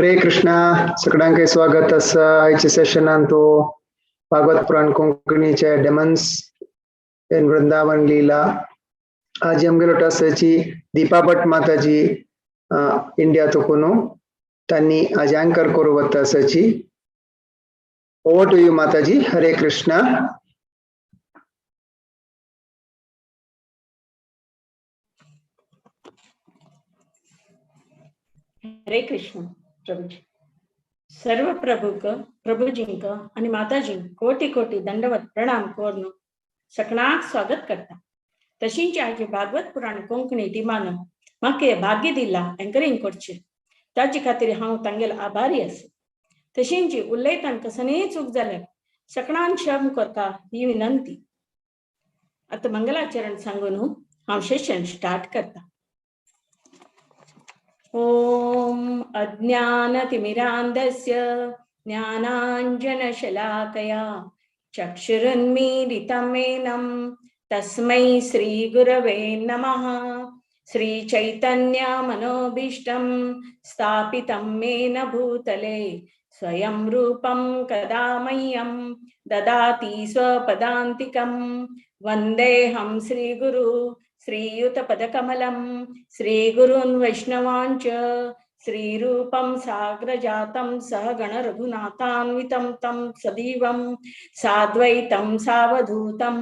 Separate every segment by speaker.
Speaker 1: हरे कृष्णा, सगळ्यांक स्वागत आसा आयच्या सेशनान. तो भागवत पुराण कोंकणीचे डेमन्स इन वृंदावन लीला. आज आमगेलो टासाची दीपा भट माताजी इंडिया तकून, तांणी आज अँकर करू वता आसाची. Over to you Mataji. Hare Krishna.
Speaker 2: Hare Krishna Prabhuji. सर्व प्रभुक, प्रभुजींक आणि माताजींक कोटी कोटी दंडवत प्रणाम करून सकणाक स्वागत करता. तशींच आजी भागवत पुराण कोंकणी टिमान म्हाका भाग्य दिला अँकरींग करचे, ताजे खातीर हांव तांगेल आभारी आसा. तशींच उलयतान कसनीय चूक जाल्यार सकणान क्षम करता ही विनंती. आतां मंगलाचरण सांगून हांव सेशन स्टार्ट करता. ॐ अज्ञानतिमिरान्धस्य ज्ञानाञ्जनशलाकया चक्षुरुन्मीलितं येन तस्मै श्रीगुरवे नमः. श्रीचैतन्यमनोभीष्टं स्थापितं येन भूतले स्वयं रूपं कदा मह्यं ददाति स्वपदान्तिकं. वन्देऽहं श्रीगुरु श्रीयुतपदकमलं श्रीगुरून् वैष्णवाञ्च श्रीरूपं साग्रजातं सहगण रघुनाथान्वितं तं सजीवं साद्वैतं सावधूतं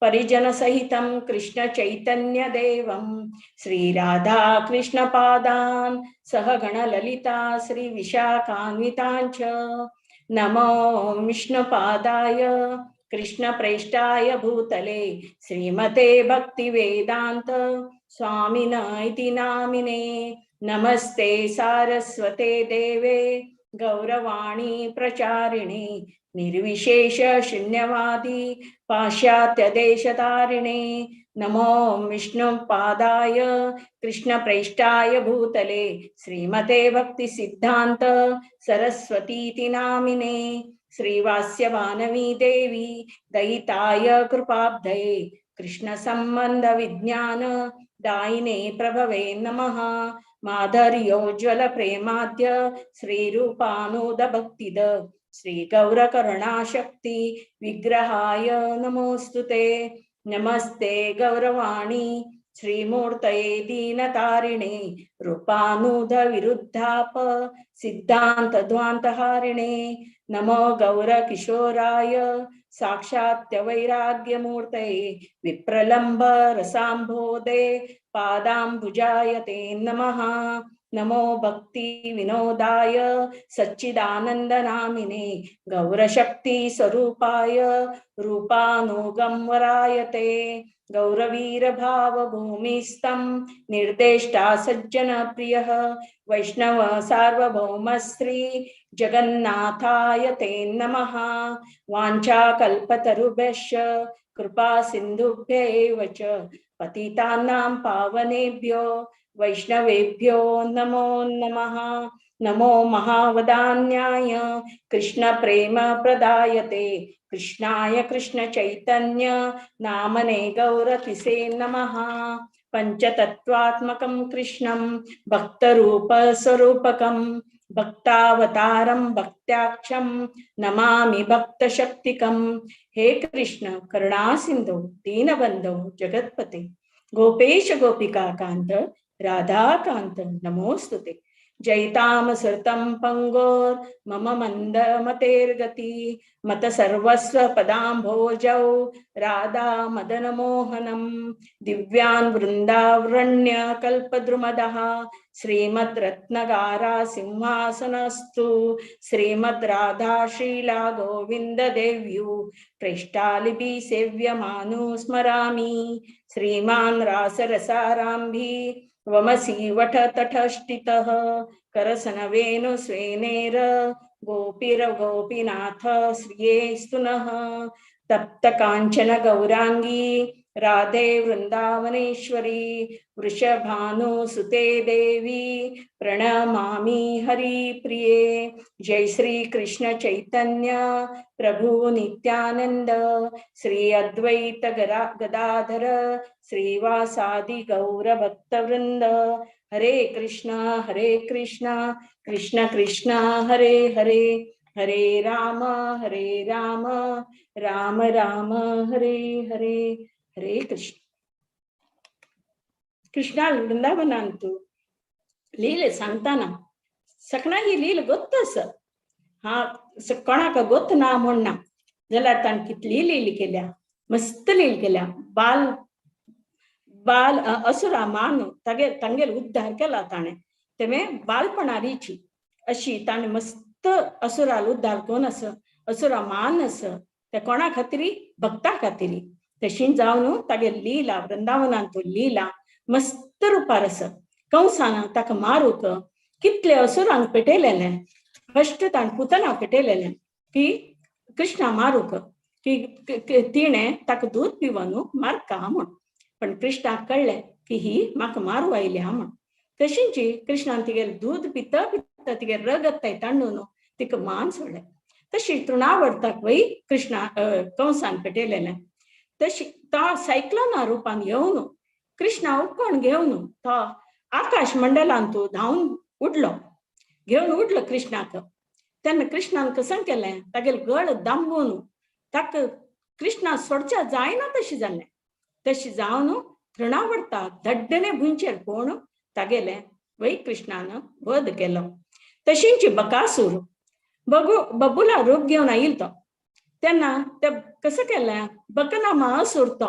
Speaker 2: परिजनसहितं कृष्ण चैतन्य देवं श्रीराधा कृष्णपादान् सहगण ललिता श्रीविशाखान्विताञ्च. नमो विष्णुपादाय कृष्णप्रेष्ठाय भूतले श्रीमते भक्तिवेदांत स्वामिन इति नामिने. नमस्ते सारस्वते देवे गौरवाणी प्रचारिणे निर्विशेष शून्यवादी पाश्चात्य देशतारिणे. नमो विष्णुपादाय कृष्णप्रेष्ठाय भूतले श्रीमते भक्ति सिद्धांत सरस्वतीति नामिने. श्रीवास्य भानवी देवी दयिताय कृपाब्धये कृष्ण संबंध विज्ञान दायिने प्रभवे नमः. माधुर्योज्वल प्रेमाद्य श्रीरूपानुद भक्तिद श्री गौरकरुणाशक्ति विग्रहाय नमोस्तुते. नमस्ते गौरवाणी श्रीमूर्तये दीनतारिणे रूपानुद विरुद्धाप सिद्धांत ध्वांतहारिणे. नमो गौरकिशोराय साक्षात् वैराग्यमूर्तये विप्रलंब रसांभोदे पादाम्बुजाय ते नमः. नमो भक्ति विनोदाय सच्चिदानंद नामिने गौरशक्ति स्वरूपाय रूपानुगम वराय ते. गौरवीर भाव भूमिस्तं निर्देष्टा सज्जन प्रियः वैष्णव सार्वभौमश्री जगन्नाथाय ते नमः. वाञ्छाकल्पतरुभ्यश्च कृपा सिन्धुभ्यैव च पतितानां पावनेभ्यो वैष्णवेभ्यो नमो नमः. नमो महावदान्याय कृष्ण प्रेम प्रदायते कृष्णाय कृष्ण चैतन्य नामने गौरतिसे नमः. पंचतत्वात्मकं कृष्णं भक्तरूप स्वरूपकं भक्तावतारं भक्त्याक्षं नमामि भक्तशक्तिकं. हे कृष्ण करुणा सिंधु दीनबंधो जगत्पते गोपेश गोपिका कांत राधाकांत नमोस्तुते. जयितामसृतं पंगोर मम मंद मतेर्गति मत सर्वस्व पदाम्भोजौ राधा मदन मोहनम. दिव्यान वृंदावरण्य कल्पद्रुमदः श्रीमद् रत्नगारा सिंहासनस्तु श्रीमद् राधा शीला गोविंद देव्यु प्रेष्ठालिपि सेव्यमानु स्मरामि. श्रीमान रासरसारांभी वमसी वठ तटस्थितः करसनवेनु स्वेनेर गोपीर गोपीनाथ श्रियेस्तु नः. तप्त कांचन गौरांगी राधे वृंदावनेश्वरी वृषभानुसुते देवी प्रणमामि हरिप्रिये। जय श्री कृष्ण चैतन्य प्रभु नित्यानंद श्री अद्वैत गदाधर श्रीवासादि गौर भक्तवृंद। हरे कृष्णा कृष्ण कृष्ण हरे हरे, हरे राम राम राम हरे हरे। हरे कृष्ण। कृष्णा वृंदावनांतु लीले सांगताना सकणा ही लील गोत्त आसा, हा कोणाक गोत्त ना म्हण ना, जाल्यार ताणें कितली लील केल्या, मस्त लील केल्या। बाल बाल असुरा मान तागे तांगेल उद्धार केला ताणें, तेवें बालपणारीची अशी ताणें मस्त असुराल उद्धार कोण आसा, असुरा मान आसा ते कोणा खातीर, भक्ता खातीर। तशी जावन तागे लीला वृंदावनांतु लीला मस्त रुपार आसा। कंसान ताका मारूक कितले असुरांक पेटयलेले, फस्ट ताणें पुतना पेटयलेले की कृष्णा मारूक की तिणें ताका दूद पिवन मारका म्हूण, पण कृष्णाक कळ्ळें की ही म्हाका मारू आयल्या म्हूण। तशींची कृष्णान तिगेले दूद पिता पिता तिगे रगत तांडून तिका मान सोडलें। तशी तृणावर्ताक वय कृष्णा कंसान पेटयलेलें। तशी तो सायक्लोना रुपान येवन कृष्णा उक्कोण घेवन तो आकाश मंडलांतु धांवन उडलो, घेवन उडलो कृष्णाक। तेन्ना कृष्णान कसं केलें, तागेले गळ दांबून ताका कृष्णा सोडच्या जायना तशी जालें। तशी जावन तृणावर्ता धड्डणे भुंयचेर कोण तागेले वय कृष्णान वध केलो। तशींची बकासूर बबुला रूप घेवन आयिल तो, तेन्ना ते कसं केलें, बकनामा असूर तो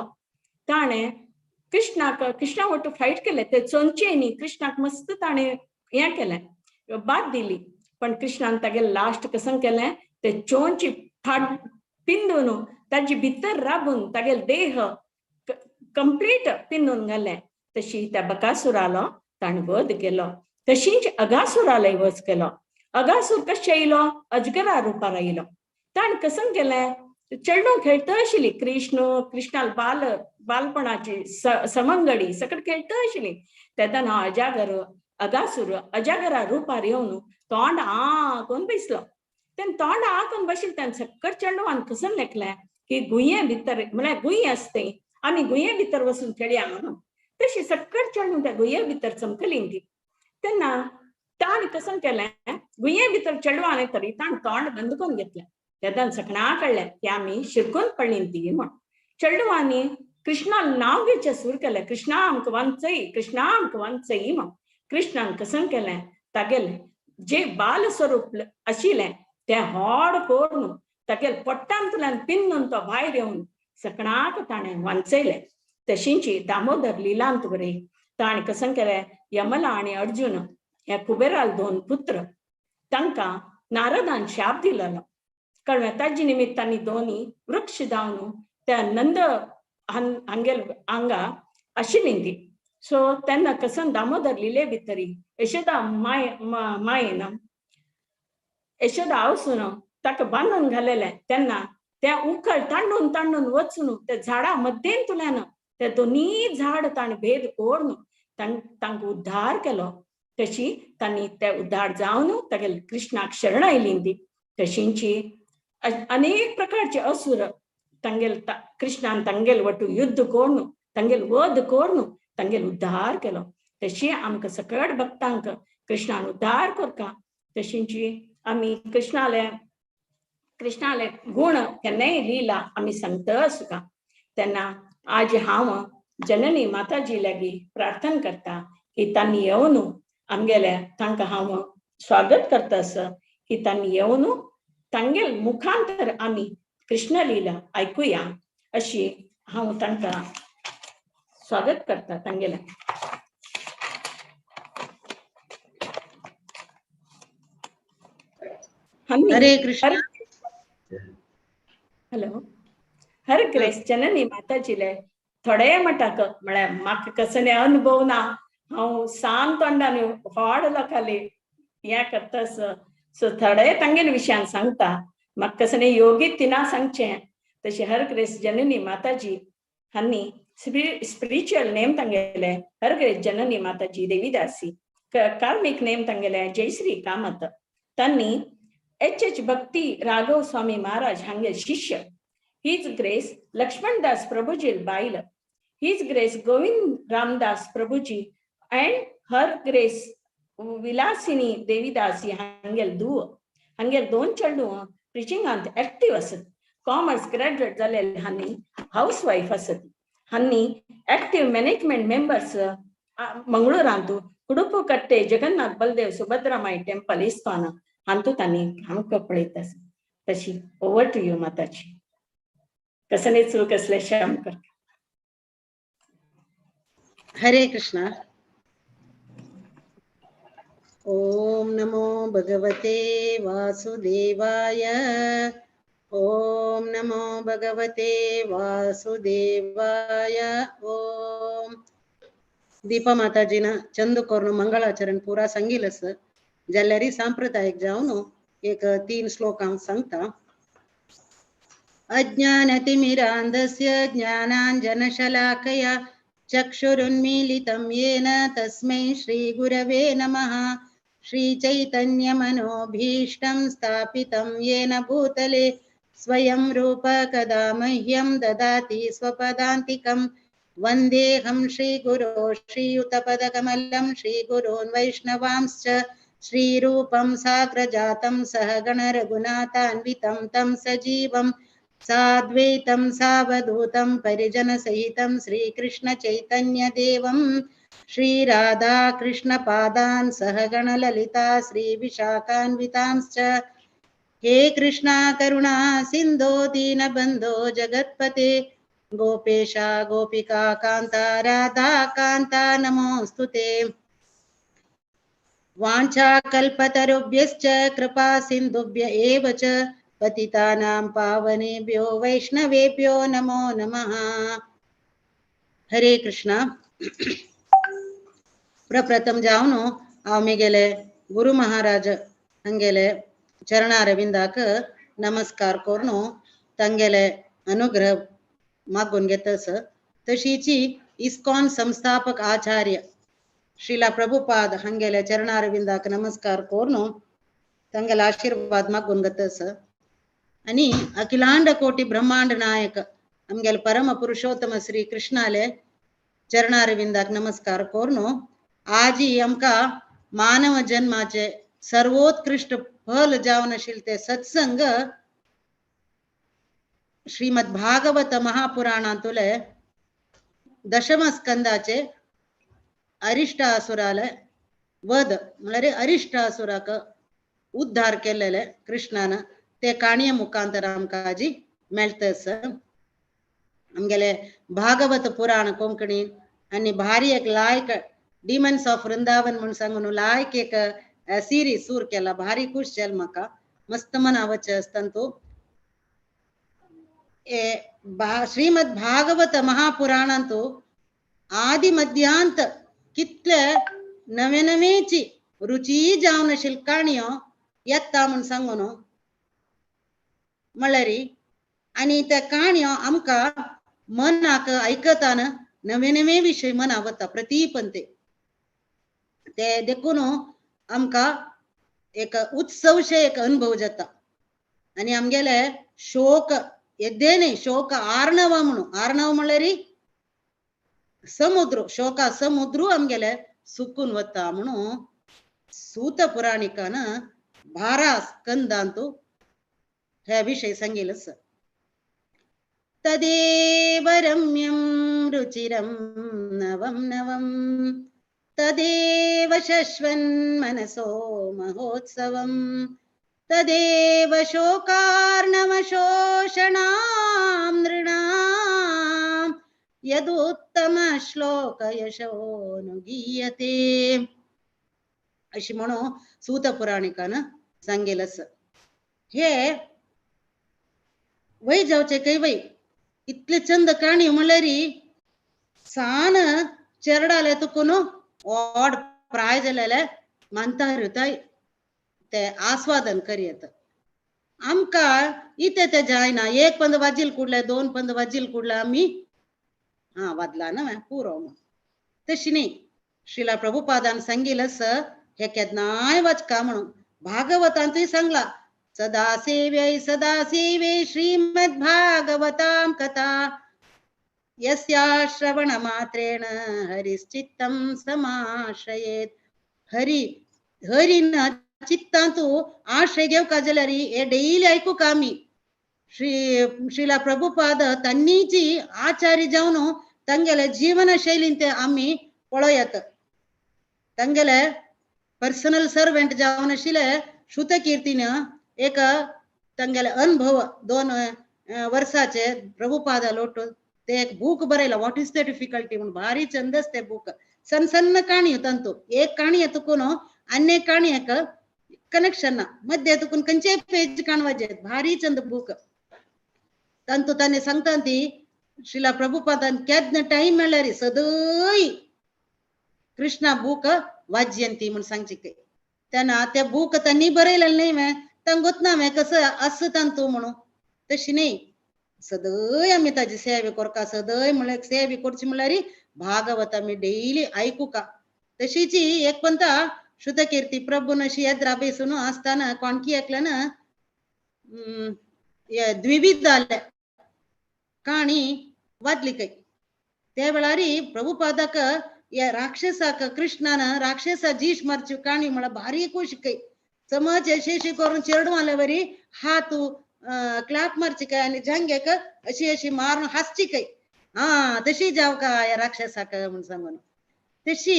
Speaker 2: ताणें कृष्णाक कृष्णा वटू फायट केलें, ते चोंचे न्ही कृष्णाक मस्त ताणें हें केलें, बाद दिली। पण कृष्णान तागेले लास्ट कसं केलें, ते चोंची फाट पिंदून ताजी भितर राबून तागेले देह कंप्लीट पिंदून घालें। तशी त्या बकासुरालो ताणें वध केलो। तशीच अगासुरालोय वध केलो। अगासूर कशें येयलो, अजगरा रुपार आयलो। ताणें कसं केलें, चेडूं खेळटा आशिल्ली, कृष्ण कृष्णाल बाल बालपणाची समंगडी सगळें खेळटा आशिल्ली। तेन्ना अजागर अगासूर अजागरा रुपार येवन तोंड आ करून बसलो। तेन्ना तोंड आ करून बशिल्लें तेन्ना सक्कड चेडवान कसं लेखलें की गुये भितर म्हळ्यार गुये आसता ती आमी गुये भितर वचून खेळया म्हणून, तशी सक्कड चेडूं त्या गुये भितर चमकली ती। तेन्ना ताणें कसं केलें, गुये भितर चेडवान तरी ताणें तोंड बंद करून घेतलें। तेन्ना सकणा कळ्ळें की आमी शिरकून पडली ती म्हण। चेडवांनी कृष्णा नांव घेवचें सुरू केलें, कृष्णा आमकां वांचय, कृष्णा आमकां वांचय म्हण। कृष्णान कसं केलें, तागेलें जे बाल स्वरूप आशिल्लें तें होड करून तागेले पोट्टांतल्यान पिंदून तो भायर येवन सकणाक ताणें वांचयलें। तशींची दामोदर लिलांत बरे ताणें कसं केलें, यमला आनी अर्जुन हे कुबेराल दोन पुत्र तांकां नारदान शाप दिलेलो, कळ्ळें, ताजे निमित्तांनी दोनी वृक्ष जावन त्या नंद हांगेल हांगा आशिल्ली ती। सो तेन्ना कसं दामोदर लिले भितरी यशोदा माय मायेन यशोदा आवसून ताका बांदून घालेलें। तेन्ना त्या उकळ तांडून तांडून वचून त्या झाडा मध्येंतल्यान ते दोनी झाड ताणें भेद करून तांकां उद्धार केलो। तशी तांणी ते उद्धार जावन तागेले कृष्णाक शरण आयली ती। तशींची अनेक प्रकारचे असुर तांगेल कृष्णान तांगेल वटू युद्ध करून तांगेल वध करून तांगेल उद्धार केलो। तशी आमकां सकट भक्तांक कृष्णान उद्धार करता। तशींची आमी कृष्णाले कृष्णाले गुण केन्नाय लीला आमी सांगता आसता। तेन्ना आज हांव जननी माताजी लागीं प्रार्थना करता की तांणी येवन आमगेले तांकां हांव स्वागत करता आसा की तांणी येवन तांगेल मुखांतर आमी कृष्ण लीला आयकुया अशी हांव तांकां स्वागत करता तांगेले।
Speaker 3: हरे कृष्ण।
Speaker 2: हॅलो, हर ग्रेस जननी माताजीले थोडे मटाक म्हळ्यार म्हाका कसले अनुभव ना, हांव सान तोंडान व्हड लोकांले हें करता सो थोडे तांगेले विशयान सांगता, म्हाका कसले योगीत तिना सांगचें। तशें हर ग्रेस जननी माताजी हांणी स्पिरिच्युअल नेम तांगेले हर ग्रेस जननी माताजी देवीदासी. कार्मिक नेम तांगेले जयश्री कामत. तांणी एच एच भक्ती राघव स्वामी महाराज हांगे शिष्य. His grace Laxmandas Prabhuji बायल. His grace Govind Ramdas Prabhuji and her grace Vilasini Devidasi हांगेल धूव. हांगेल दोन चेडूं प्रिचिंगांत एक्टीव आसत. कॉमर्स ग्रॅज्युएट जालेले हांनी हाऊस वायफ आसत. हांनी एक्टीव मॅनेजमेंट मेंबर्स मंगळूरांतू कुडुपुकट्टे जगन्नाथ बलदेव सुभद्रामाई टेम्पल इस्कॉन हांतू तांणी आमकां पळयत आसा. तशी ओवर टू you माताजी. कसले चूक असले क्षमा कर.
Speaker 3: हरे कृष्णा. ओम नमो भगवते वासुदेवाय. ओम नमो भगवते वासुदेवाय. ओम दीपा माताजीना चंद कोर्ण मंगळाचरण पुरा सांगिलस जाल्यारी सांप्रदायिक जावन एक 3 श्लोक हांव सांगता. अज्ञानतिमिरान्धस्य ज्ञानाञ्जनशलाकया चक्षुरुन्मीलितं येन तस्मै श्रीगुरवे नमः. श्रीचैतन्यमनोभीष्टं स्थापितं येन भूतले स्वयं रूप कदा मह्यं ददाति स्वपदान्तिकं. वन्देऽहं श्रीगुरो श्रीयुतपदकमलं श्रीगुरून् वैष्णवांश्च. श्रीरूपं साग्रजातं सहगण रघुनाथान्वितं तं सजीवं साद्वैतं सावधूतं परिजनसहितं श्रीकृष्ण चैतन्यदेवं. श्रीराधाकृष्णपादान् सहगण ललिता श्रीविशाखान्वितांश्च. हे कृष्णा करुणा सिन्धो दीनबन्धो जगत्पते गोपेशा गोपिका कान्ता राधा कान्ता नमोऽस्तु ते. वाञ्छाकल्पतरुभ्यश्च कृपा सिन्धुभ्य एव च पतितानां पावनेभ्यो वैष्णवेभ्यो नमो नमः. हरे कृष्णा. प्रप्रथम जावन हांव म्हगेले गुरु महाराज हांगेले चरणारविंदाक नमस्कार करून तांगेले अनुग्रह मागून घेतस. तशीची इस्कॉन संस्थापक आचार्य श्रीला प्रभुपाद हांगेले चरणारविंदाक नमस्कार करून तांगेले आशीर्वाद मागून घेतस. आणि अखिलांड कोटी ब्रह्मांड नायक आमगेले परम पुरुषोत्तम श्री कृष्णाले चरणारविंदाक नमस्कार करून आजी आमकां मानव जन्माचे सर्वोत्कृष्ट फल जावन आशिल्लें ते सत्संग श्रीमद भागवत महापुराणांतुले दशम स्कंदाचे अरिष्टासुराले वध म्हळ्यार अरिष्टासुराक उद्धार केलेले कृष्णान ते काणये मुखांतर आमकां आजी मेळटस. आमगेले भागवत पुराण कोंकणी आनी भारी एक लायक डिमन्स ऑफ वृंदावन म्हूण सांगून लायक एक सिरीज सूर केला. भारी खुश जाल म्हाका मस्त मनावचे आसता तूं. श्रीमद भागवत महापुराणांतू आदि मध्यांत कितले नवे नवेची रुची जावन आशिल्ल्यो काणयो येता म्हूण सांगून म्हळ्यार आनी त्या काणयो आमकां मनाक आयकताना नवे नवे विशय मना वता प्रतिपन ते ते देखून आमकां एक उत्सवशे एक अनुभव जाता. आनी आमगेले शोक येद्दे न्ही शोक आर्णव म्हणून आर्णव म्हळ्यार समुद्र शोका समुद्र आमगेले सुकून वता म्हणून सूत पुराणिकान 12 स्कंदांतू हे विषय सांगितलं. तदेव रम्यं रुचिरं नवं नवं तदेव शश्वन्मनसो महोत्सवं तदेव शोकार्णवशोषणां नृणां यदुत्तम श्लोक यशोनुगीयते. अशी म्हणून सूत पुराणिकान सांगेल. हे वय जावचे काही वय इतले चंद काणी म्हणल्यार सान चेरडाले तुकून ओड प्राय जालेले मानता हृदय ते आस्वादन करीत. आमकां इते ते जायना. एक पंद वाजील कुडले 2 पंद वाजील कुडले आमी हा वादला ना पुरो म्हणून. तशी न्ही, श्रीला प्रभुपादान सांगिल हे केन्नाय वाचका म्हणून. भागवतांतूय सांगला सदा सेव्यै सदा सेवे श्रीमद् भागवतां कथा यस्या श्रवण मात्रेण हरिश्चित्तं समाश्रयेत. हरी हरीन चित्तांतु आश्रय घेवका जाल्यार हे डेली आयकूका आमी. श्री श्रीला प्रभुपाद तन्नीची आचार्य जावन तांगेले जीवन शैलीन ते आमी पळयात. तांगेले पर्सनल सर्वेंट जावन आशिल्ले श्रुतकीर्तीन एक तांगेले अनुभव 2 वर्साचे प्रभुपादा लोट ते एक बूक बरयला what is the difficulty म्हणून. भारी चंदस ते बूक, सन्न सन्न काणी तांतू एक काणी तुकून अन्य काणयेक कनेक्शन ना, मध्य तुकून खंयचे पेज काणवाचे, भारी चंद बूक तांतू ताणें सांगता ती श्रीला प्रभुपादान केन्ना टायम मेळ्ळ्यार सदय कृष्णा बूक वाजयंती म्हूण सांगची. तेन्ना ते बूक तांणी बरयलें न्ही वे तांगोत ना वे कसं आसा तांतू म्हणून. तशी न्ही, सदय आमी ताजी सेवे करका, सदय म्हळ्यार सेवे करची म्हणल्यार भागवत आमी डेली आयकुका. तशीची एक पंता श्रुतकीर्ती प्रभून अशी येद्रा बेसून आसतना कोणकी एकल्यान द्विविध जाले काणी वाजली काय. त्या वेळार प्रभुपादाक या राक्षसाक कृष्णान राक्षसा जीश मारची काणी म्हळ्यार भारी खुश काय. समज अशी करून चेडवां वरी हात क्लाप मारची काय आनी जांगेक अशी अशी मारून हासची काय, हा तशी जाव का या राक्षसाक म्हूण सांगून. तशी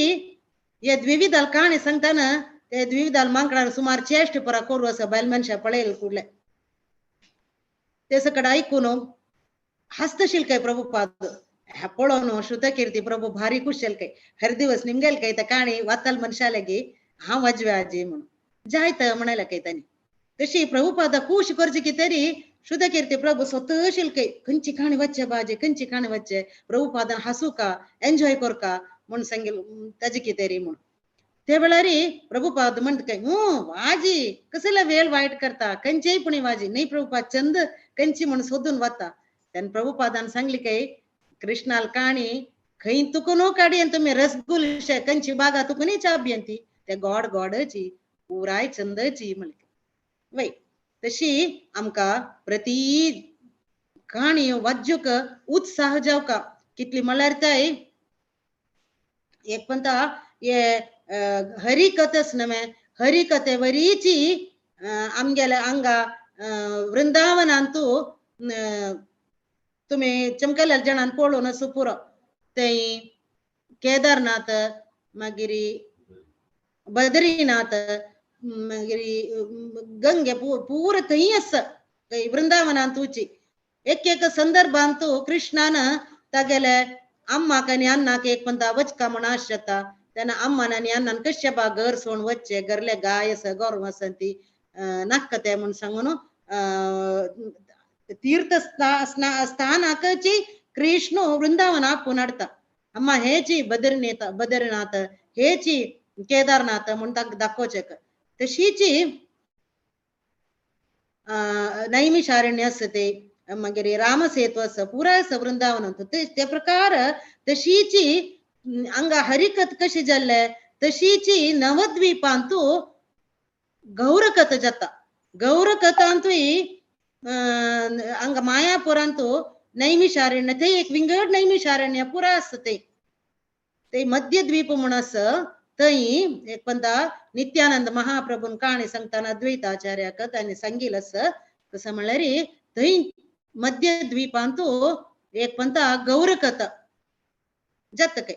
Speaker 3: हे द्विविधाल काणी सांगताना ते द्विविधाल मांकडार सुमार चेष्ट परा करू असं बायल मनशा पळयल कुडले ते सकड आयकून हासतशील काय प्रभुपाद पळोवन श्रुतकीर्ती प्रभू भारी खुशेल काय. हर दिवस निमगेल काय त्या काणी वाताल मनशाले की हांव वाजवे आजी म्हणून जायत म्हणायला काय तांणी. तशी प्रभुपाद खुश करची की तरी श्रुतकीर्ती प्रभू स्वतःशील काय खंयची काणी वाचचे बाजे खंयची काणी वाचचे प्रभुपादान हासू का एन्जॉय करका म्हूण सांगेल ताजे की तरी म्हणून. त्या वेळार प्रभुपाद म्हणत काय वाजी कसला वेळ वायट करता खंयचेय पुणी वाजी न्ही प्रभुपाद चंद खंयची म्हूण सोदून वता. तेन्ना प्रभुपादान सांगली काय कृष्णाल काणी खंय तुकून काडयेन तुमी रसगुल खंयची बागा तुकूनय चाबयेन ती ते गोड गोडची पुराय चंदची म्हणली वय. तशी आमकां प्रती काणी वाज्यूक उत्साह जावका कितली म्हणल्यार ताय एक पंता हे हरिकथच न्हय हरिकथे वरीची आमगेले हांगा वृंदावनांतू तुमी चमकल्या जाणान पळोवन असो पुरो थंय केदारनाथ मागीर बद्रीनाथ मागीर गंगे पूर थंय आसा वृंदावनांतूची. एक एक संदर्भांतू कृष्णान तागेले अम्माक आनी अन्नाक एक पंता वचका म्हूण आशता. तेन्ना अम्मान आनी अन्नान कशें बा घर सोडून वचचें घरले गाय आसा गोरवां आसा ती नाका तें म्हूण सांगून तीर्थ स्थानाकची कृष्ण वृंदावन आपोवन हाडटा. अम्मा हेची बद्रीनाथ बद्रीनाथ हेची केदारनाथ म्हूण तांकां दाखोवचें. तशीची नैमिषारण्य आसा ते मागीर रामसेतू आसा पुराय आसा वृंदावनांत. ते प्रकार तशीची हांगा हरिकथ कशी जाल्ले तशीची नवद्वीपांतू गौरकथ जाता. गौरकथांतूय हांगा मायापुरांतू नैमिषारण्य थंय एक विंगड नैमिषारण्य पुराय आसा ते ते मध्यद्वीप म्हूण आसा थंय एक पंता नित्यानंद महाप्रभून काणी सांगतना अद्वैताचार्याक तांणी सांगिल आसा कसं म्हणल्यार थंय मध्यद्वीपांतू एक पंता गौरकथा जाता काय.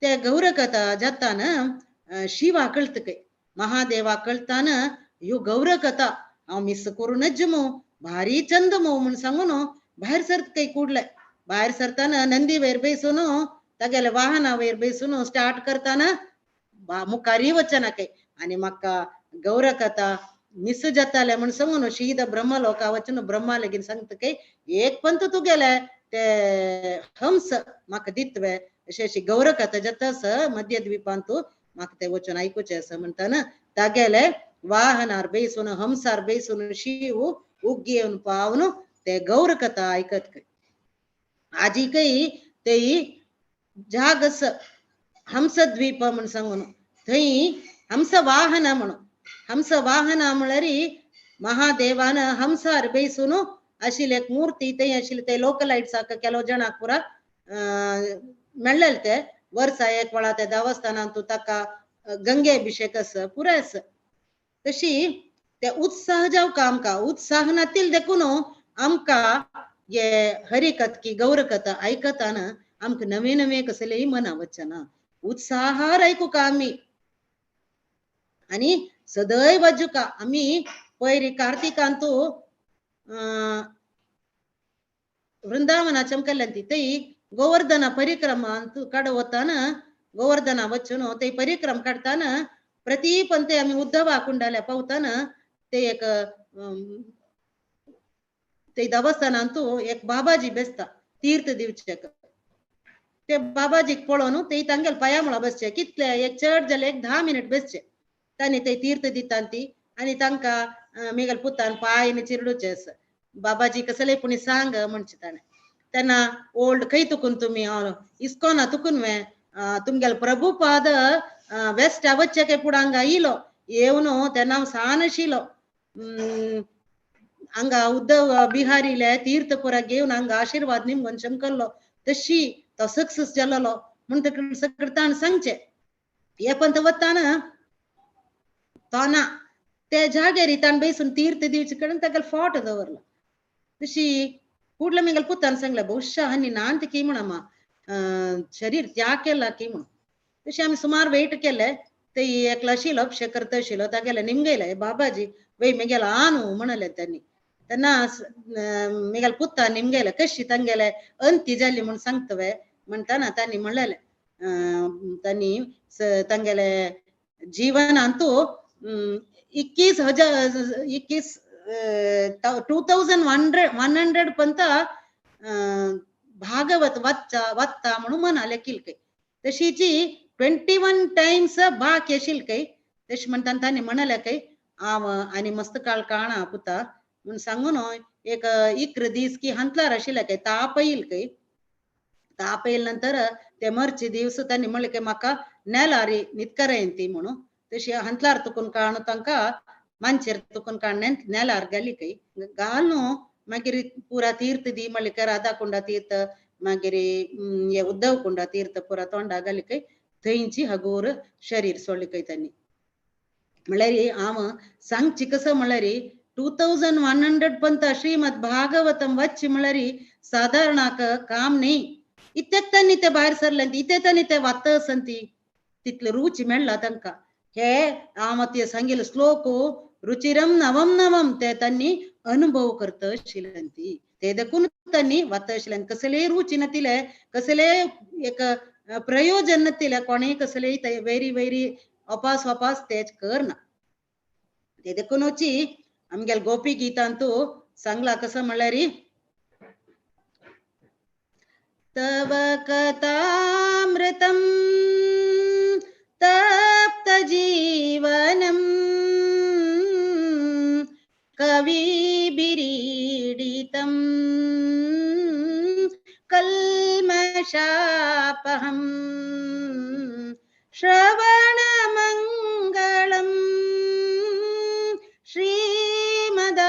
Speaker 3: ते गौरकथा जाताना शिवा कळत काय महादेवा कळताना ह्यो गौरकथा हांव मिस करूनच मो भारी चंद मो म्हूण सांगून भायर सरत काय कुडले. भायर सरताना नंदी वयर बेसून तागेले वाहना वयर बेसून स्टार्ट करताना मुखारय वचना काय आनी म्हाका गौरकथा मिस जाताले म्हूण सांगून शीद ब्रह्मलोका वचून ब्रह्मा लेगीन सांगता काय एक पंत तुगेले ते हंस म्हाका दितवे अशें अशी गौरकथा जाता आसा मध्यद्वीपांतू म्हाका ते वचून आयकुचें आसा म्हणटाना तागेले वाहनार बेसून हंसार बेसून शिव उग्गी येवन पावन ते गौरकथा आयकत काय. आजीकय तेई जागस हंसद्वीप म्हण सांगून थंय हंस वाहन म्हणून हंस वाहन म्हळ्यार महादेवान हंसार बेसून आशिल्ली एक मूर्ती थंय आशिल्ली. ते लोकलायट्साक ಕೆಲವು जणांक पुरा मेळ्ळेले ते वर्सा एक वेळा त्या देवस्थानांत ताका गंगे अभिषेक आसा पुराय आसा. तशी ते उत्साह जावका आमकां उत्साह नातील देखून आमकां हे हरिकथ की गौरकथा आयकताना आमकां नवे नवे कसलेय मना वचना उत्साहार आयकुका आमी आनी सदैव वाजुका. आमी पयर कार्तिकांतू वृंदावनाच्या कल्याण थंय गोवर्धना परिक्रमा काड वताना गोवर्धना वचून ते परिक्रम काडताना प्रति पण ते आमी उद्धवा कुंडाल्या पावताना ते एक ते देवस्थानांतू एक बाबाजी बेसता तीर्थ दिवचे. ते बाबाजीक पळोवन ते तांगेले पांया मुळा बसचे कितले एक चड जाल्यार एक 10 मिनट बसचे. तांणी ते तीर्थ दिता ती आनी तांकां मेगेले पुतान पांय चिरडूचे आसा. बाबाजी कसले पुणी सांग म्हणचे ताणें. तेन्ना ओल्ड खंय तुकून तुमी इस्कॉना तुकून वे तुमगेले प्रभुपाद वेस्ट वच्चे काय पुढं हांगा येयलो येवन तेन्ना हांव सान आशिल्लो हांगा उद्धव बिहारीले तीर्थपुरा घेवन हांगा आशिर्वाद निमगोन शंकरलो तशी तो सक्सेस जालोलो म्हणटकीर सगळें ताणें सांगचें. हे पण वताना तो ना ते जाग्यार ताणें बेसून तीर्थ दिवचे कडेन ताका फोटो दवरलो. तशी ಕೂಡ್ಲೆ ಮೇಗಲ್ पुतान सांगले ಬಹುಶಃ हनी नांत की म्हणमा शरीर त्याग केला की म्हणून. तशी आमी सुमार वेट केले ते एकलो आशिल्लो अभिषेक करता आशिल्लो तागेले निमगेले बाबाजी वय मेगेलो आनु म्हणले त्यांनी. तेन्ना मेगेले पुतान निमगेले कशी तांगेले अंती जाली म्हूण सांगता वे म्हणटाना तांणी म्हणलेले तांणी तांगेले जीवनांतू 21,000 2100 पंत भागवत वाच्चा वाचता म्हणून म्हणाले किलकै. तशीची 21 टायम्स बाक येशील काय तशी म्हणटाना तांणी म्हणाले काय हांव आनी मस्त काळ काणा पुता म्हूण सांगून एक 11 दीस की हांतलार आशिल्ले काय ताप येईल काय. ताप येईल नंतर ते मरचे दिवस तांणी म्हणले काय म्हाका नेलारी न्हिदकरायन ती म्हणून. तशी हांतलार तुकून काण तांकां मानचेर तुकून काडणे नेलार गेली काय घालून मागीर पुरा तीर्थ दी म्हणले काय राधा कुंडा तीर्थ मागीर हे उद्धव कुंडा तीर्थ पुरा तोंडा घाली काय थंयची हगूर शरीर सोडली काय त्यांनी. म्हणल्यार हांव सांगची कसं म्हणल्यार 2100 पंत श्रीमद भागवतम वाचची म्हणल्यार साधारणाक काम न्ही. इतक्याक तांणी ते भायर सरले इतके तांणी ते वाचता आसन ती तितले रुची मेळ्ळा तांकां. हे हांव ते सांगिल्ले श्लोक रुचिरम नवम नवम ते तांणी अनुभव करता आशिल्ले ती ते देखून तांणी वाचता आशिल्ले. कसलेय रुची नातिले कसले एक प्रयोजन नातिले कोणेय कसलेय वेरी वेरी अपास वापास तेच करना. ते देखूनची आमगेले गोपी गीतांतू सांगला कसं म्हणल्यार तव कथामृतम तप्त जीवनम कविभिरीडितं कल्मषापहं श्रवणमङ्गलं श्रीमदाततं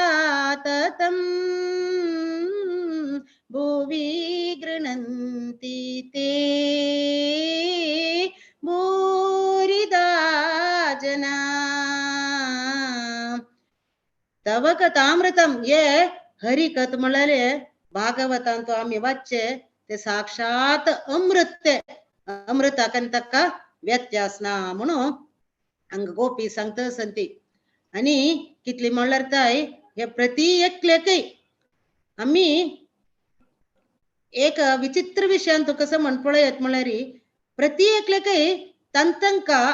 Speaker 3: भुवि गृह्णन्ति ते भूरिदा जना. तव कथामृतम ये हरिकथ म्हळ्यार भागवतांतु आमी वाचचे ते साक्षात अमृत ते अमृताक आनी ताका व्यत्यास ना म्हणून हांगा गोपी सांगता आसता. आनी कितली म्हणल्यार ताय हे प्रति एकल्याकय आमी एक विचित्र विशयांत कसं म्हण पळयत म्हळ्यार प्रति एकल्याकय तांकां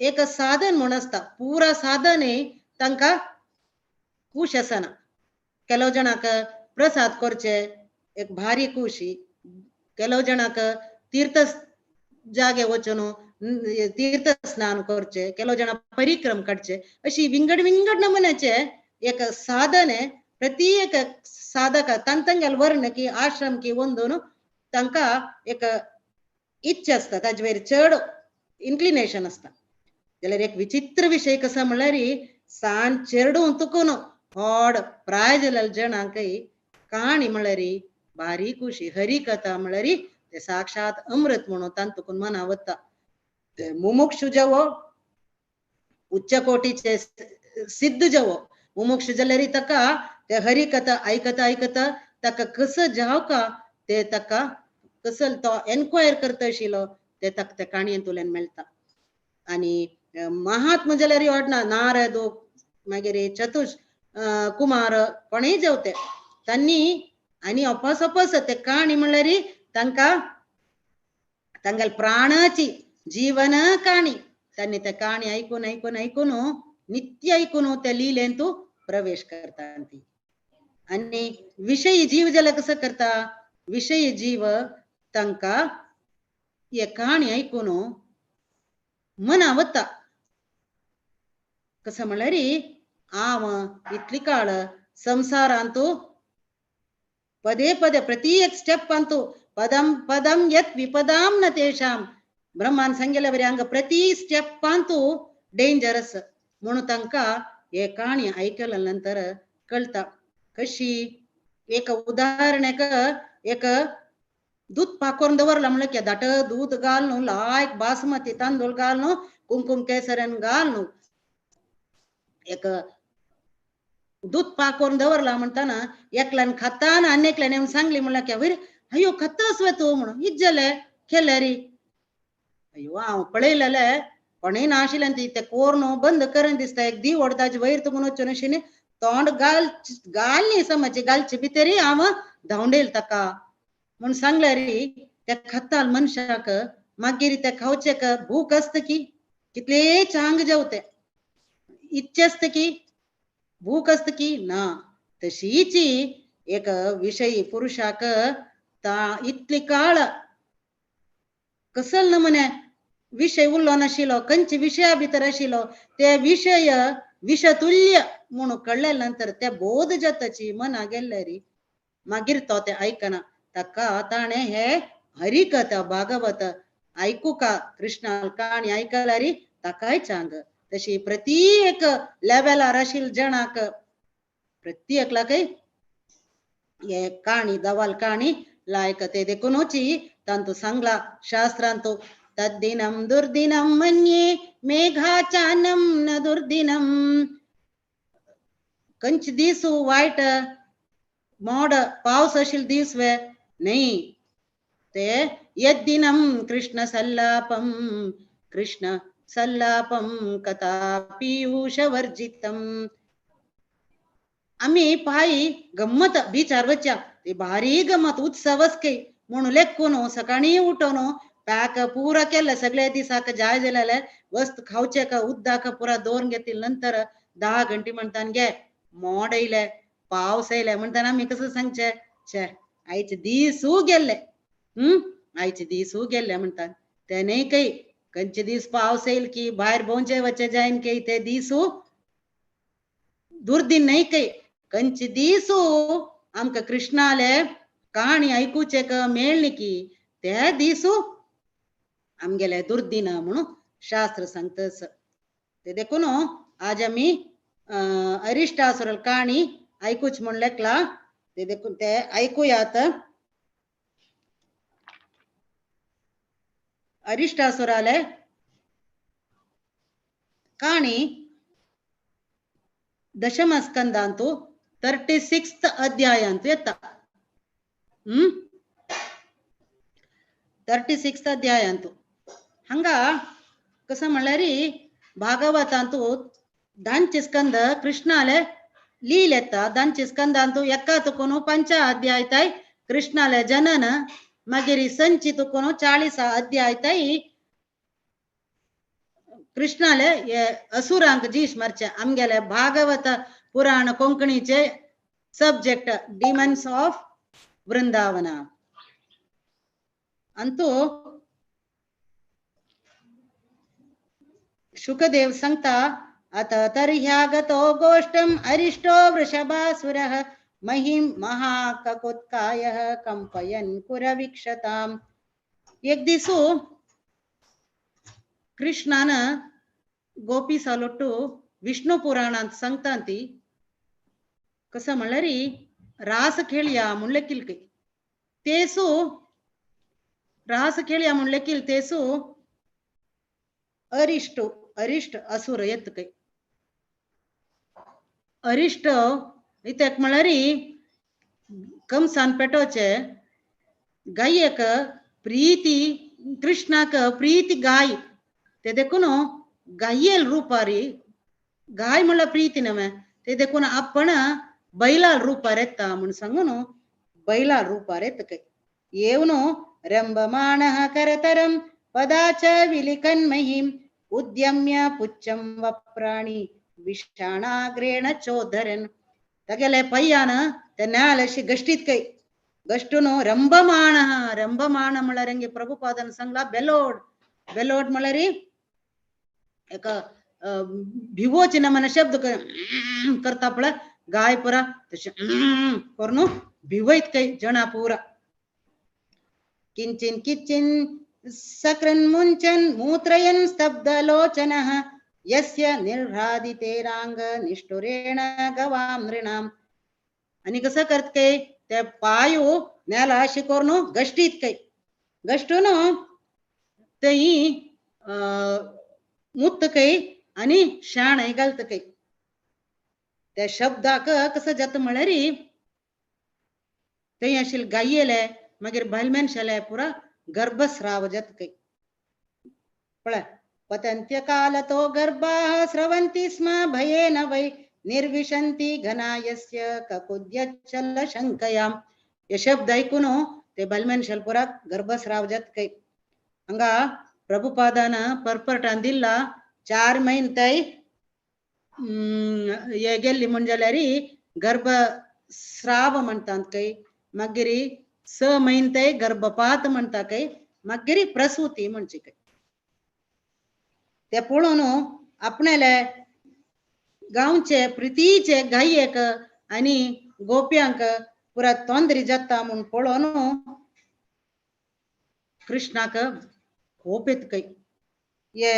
Speaker 3: एक साधन म्हूण आसता. पुरा साधन तांकां खूश आसना. ಕೆಲವು जणांक प्रसाद करचे एक भारी खुशी, ಕೆಲವು जणांक तीर्थ जागे वचून तीर्थ स्नान करचे, ಕೆಲವು जण परिक्रम काडचे, अशी विंगड विंगड नमुन्याचे एक साधन प्रत्येक साधक तांगेले वर्ण की आश्रम की ಒಂದೂನು तांकां एक इच्छा आसता, ताजे वयर चड इन्क्लिनेशन आसता. जाल्यार एक विचित्र विशय कसो म्हणल्यार सान चेडूं तुकून व्हड प्राय जाल्ल्या जणांकय काणी म्हणल्यार बारी खुशी, हरी कथा म्हणल्यार ते साक्षात अमृत म्हणून तांतून मना वता. ते मुमुक्षु जावो, उच्च कोटीचे सिद्ध जावो, मुमुक्षु जाल्यार ताका ते हरी कथा आयकता आयकता ताका कसो जावका ते ताका कसो तो एनक्वायर करता आशिल्लो ते ताका त्या काणयेंतल्यान मेळटा. आनी महात्मा जाल्यार वाडना, नारद मागीर चतुष कुमार कोणूय जेवते तांणी आनी अपास अपास ते काणी म्हणल्यार तांकां तांगेले प्राणाची जीवन काणी तांणी ते काणी आयकून आयकून आयकून नित्य आयकून त्या लिलेंतू प्रवेश करता ती. आनी विशयी जीव जाल्यार कसो करता, विशयी जीव तांकां हे काणी आयकून मना वता. कसं म्हणल्यार हांव इतली काळ संसारांतू पदे पदे प्रति एक स्टेप अंतु पदम पदम यत् विपदाम न तेषां ब्रह्मान सांगेले बरे हांगा प्रति स्टेप अंतु डेंजरस म्हणून तांकां हे काणी आयकल्या नंतर कळटा. कशी एक उदाहरण, एक एक दूध पाकोवन दवरला म्हणल्यार की दाट दूध घाल न्हू, लायक बासमती तांदूळ घाल न्हू, कुंकुम केसरान घाल न्हू, एक दूध पाकोवन दवरला म्हणटाना एकल्यान खाता ना आनी एकल्यान येवन सांगली म्हणल्यार की वयर अयो खातास वे तूं म्हणून इज्जले केले री, अयो हांव पळयलेले कोणूय नाशिल्ल्यान ती ते कोर्न बंद करून दिसता, एक दिवड ताजे वयर तुकून वचून अशी तोंड घाल घाल न्ही समज घालचे भितरी हांव धांवडेल ताका म्हूण सांगले री. त्या खाताल मनशाक मागीर ते खावचे भूक आसता की कितले चांग जेवते, इच्छा आसता की भूक आसता की ना. तशीच एक विशयी पुरुषाक ता इतली काळ कसल नमुने विशय उरलो नाशिल्लो, खंयचे विशया भितर आशिल्लो ते विशय विशतुल्य म्हणून कळ्ळे नंतर ते बोध जाताची मना गेल्ले री मागीर तो ते आयकना. ताका ताणें हे हरिकथा भागवत आयकुका कृष्णा काणी आयकल्या री ताकाय चांग. तशी प्रत्येक लेवलार आशिल्ल्या जणाक प्रत्येकलाकय हे काणी दवाल काणी लायक ते देखूनची तांतू सांगला शास्त्रांतू तद्दिनं दुर्दिनं मन्ये मेघाचानं न दुर्दिनं. कंच दीस वायट मोड पावस आशिल्लो दीस वे न्ही, ते यद्दिनं कृष्ण सल्लापं कृष्ण सल्लापं कथा पीयूष वर्जितम. आमी पायी गम्मत बीचार वचया ती भारी गम्मत उत्सवच की म्हणून लेखून सकाळी उठोन पॅक पुरा केले सगळे दिसाक जाय जाल्यार वस्त खावचे का उद्दाक पुरा दवरून घेतले नंतर 10 घंटे म्हणटान गे मोड येयले पावस येयले म्हणटान आमी कसं सांगचे छे आयचे दिसू गेल्ले आयचे दिसू गेल्ले म्हणटान ते न्ही काही खंयचे दीस पावस येईल की भायर भोंवचे वचे जायन की ते दिसू दुर्दिन न्ही काही खंयचे दिसू आमकां कृष्णाले काणी आयकुचे का मेळ्ळी की ते दिसू आमगेले दुर्दिन म्हणून शास्त्र सांगतस. ते देखून आज आमी अरिष्टासुर काणी आयकूच म्हूण लेखला ते देखून ते आयकुयात. अरिष्टासुराले काणी दशम स्कंदांतु 36 अध्यायांतु येता. 36 अध्यायांतु हांगा कसं म्हणल्यार भागवतांतु 10 स्कंद कृष्णाले लील येता. 10 स्कंदांतु एका तुकून 5 अध्याय ताय कृष्णाले जनन, मागीर संची तुकून 40 अध्याय ताय कृष्णाले असुरांक जीश मारचे. आमगेले भागवत पुराण कोंकणीचे सब्जेक्ट डिमन्स ऑफ वृंदावन अंतु शुकदेव सांगता अत तर्ह्यागतो गोष्ठम अरिष्टो वृषभासुरः महिम महाककुत्कायः कंपयन् कुरवीक्षताम्. एक दिसू कृष्णान गोपी सालोट्टू विष्णु पुराणांत सांगता ती कसं म्हणल्यार रास खेळया म्हणले किल्के तेसू रास खेळया म्हणले किल तेसू अरिष्ट अरिष्ट असुर येत काय अरिष्ट इत्याक म्हळ्यार कंसान पेटोवचे गायक प्रीती कृष्णाक प्रीती गाय ते देखून गायेल रुपारी गाय म्हणल्यार प्रीती नव्हे ते देखून आपण बैलाल रुपार येता म्हूण सांगून बैलाल रुपार येता काय येवन रंभमाणः करतरं पदाच विलिकन्महीं उद्यम्य पुच्छं वप्राणि विषाणाग्रेण चोधरन्. तागेले पय्यान ते न्याल अशी गश्टीत काय गश्टून रंभमाण रंभमाण म्हळ्यार हांगे प्रभुपादान सांगला बेलोड बेलोड म्हळ्यार एक भिवोचे नमन शब्द करता पळय गाय पुरा तशें करून भिवयत काय जना पुरा. किंचिन किंचिन सकृन्मुञ्चन् मूत्रयन् स्तब्धलोचनः यस्य निर्ह्रादितेरांग निष्ठुरेण गवां नृणाम्. आणि कसं करत काय त्या पायो न्याला अशी करून गष्टीत काय गष्टून तई मुत्त काय आणि शाण घालत काय त्या शब्दाक कसं जात म्हळ्यार तई अशी गायेले मागीर बायल मनशाले पुरा गर्भस्राव जात काय पळय पतन्त्य कालतो गर्भाः स्रवन्ति स्म भयेन वै निर्विशन्ति घनायस्य ककुद्यच्चल शंकयाम. हे शब्द ऐकून ते बायल मनशाल पुरा गर्भस्राव जात काय. हांगा प्रभुपादान परपरटान दिल्ला 4 म्हयने तय हे गेल्ली म्हण जाल्यार गर्भस्राव म्हणटात काय मागीर 6 म्हयने तय गर्भपात म्हणटा काय मागीर प्रसूती म्हणची काय. ते पळोवन आपणाले गांवचे प्रितीचे गायक आनी गोप्यांक पुरा तोंदरी जाता म्हूण पळोवन कृष्णाक कोप येत काय. हे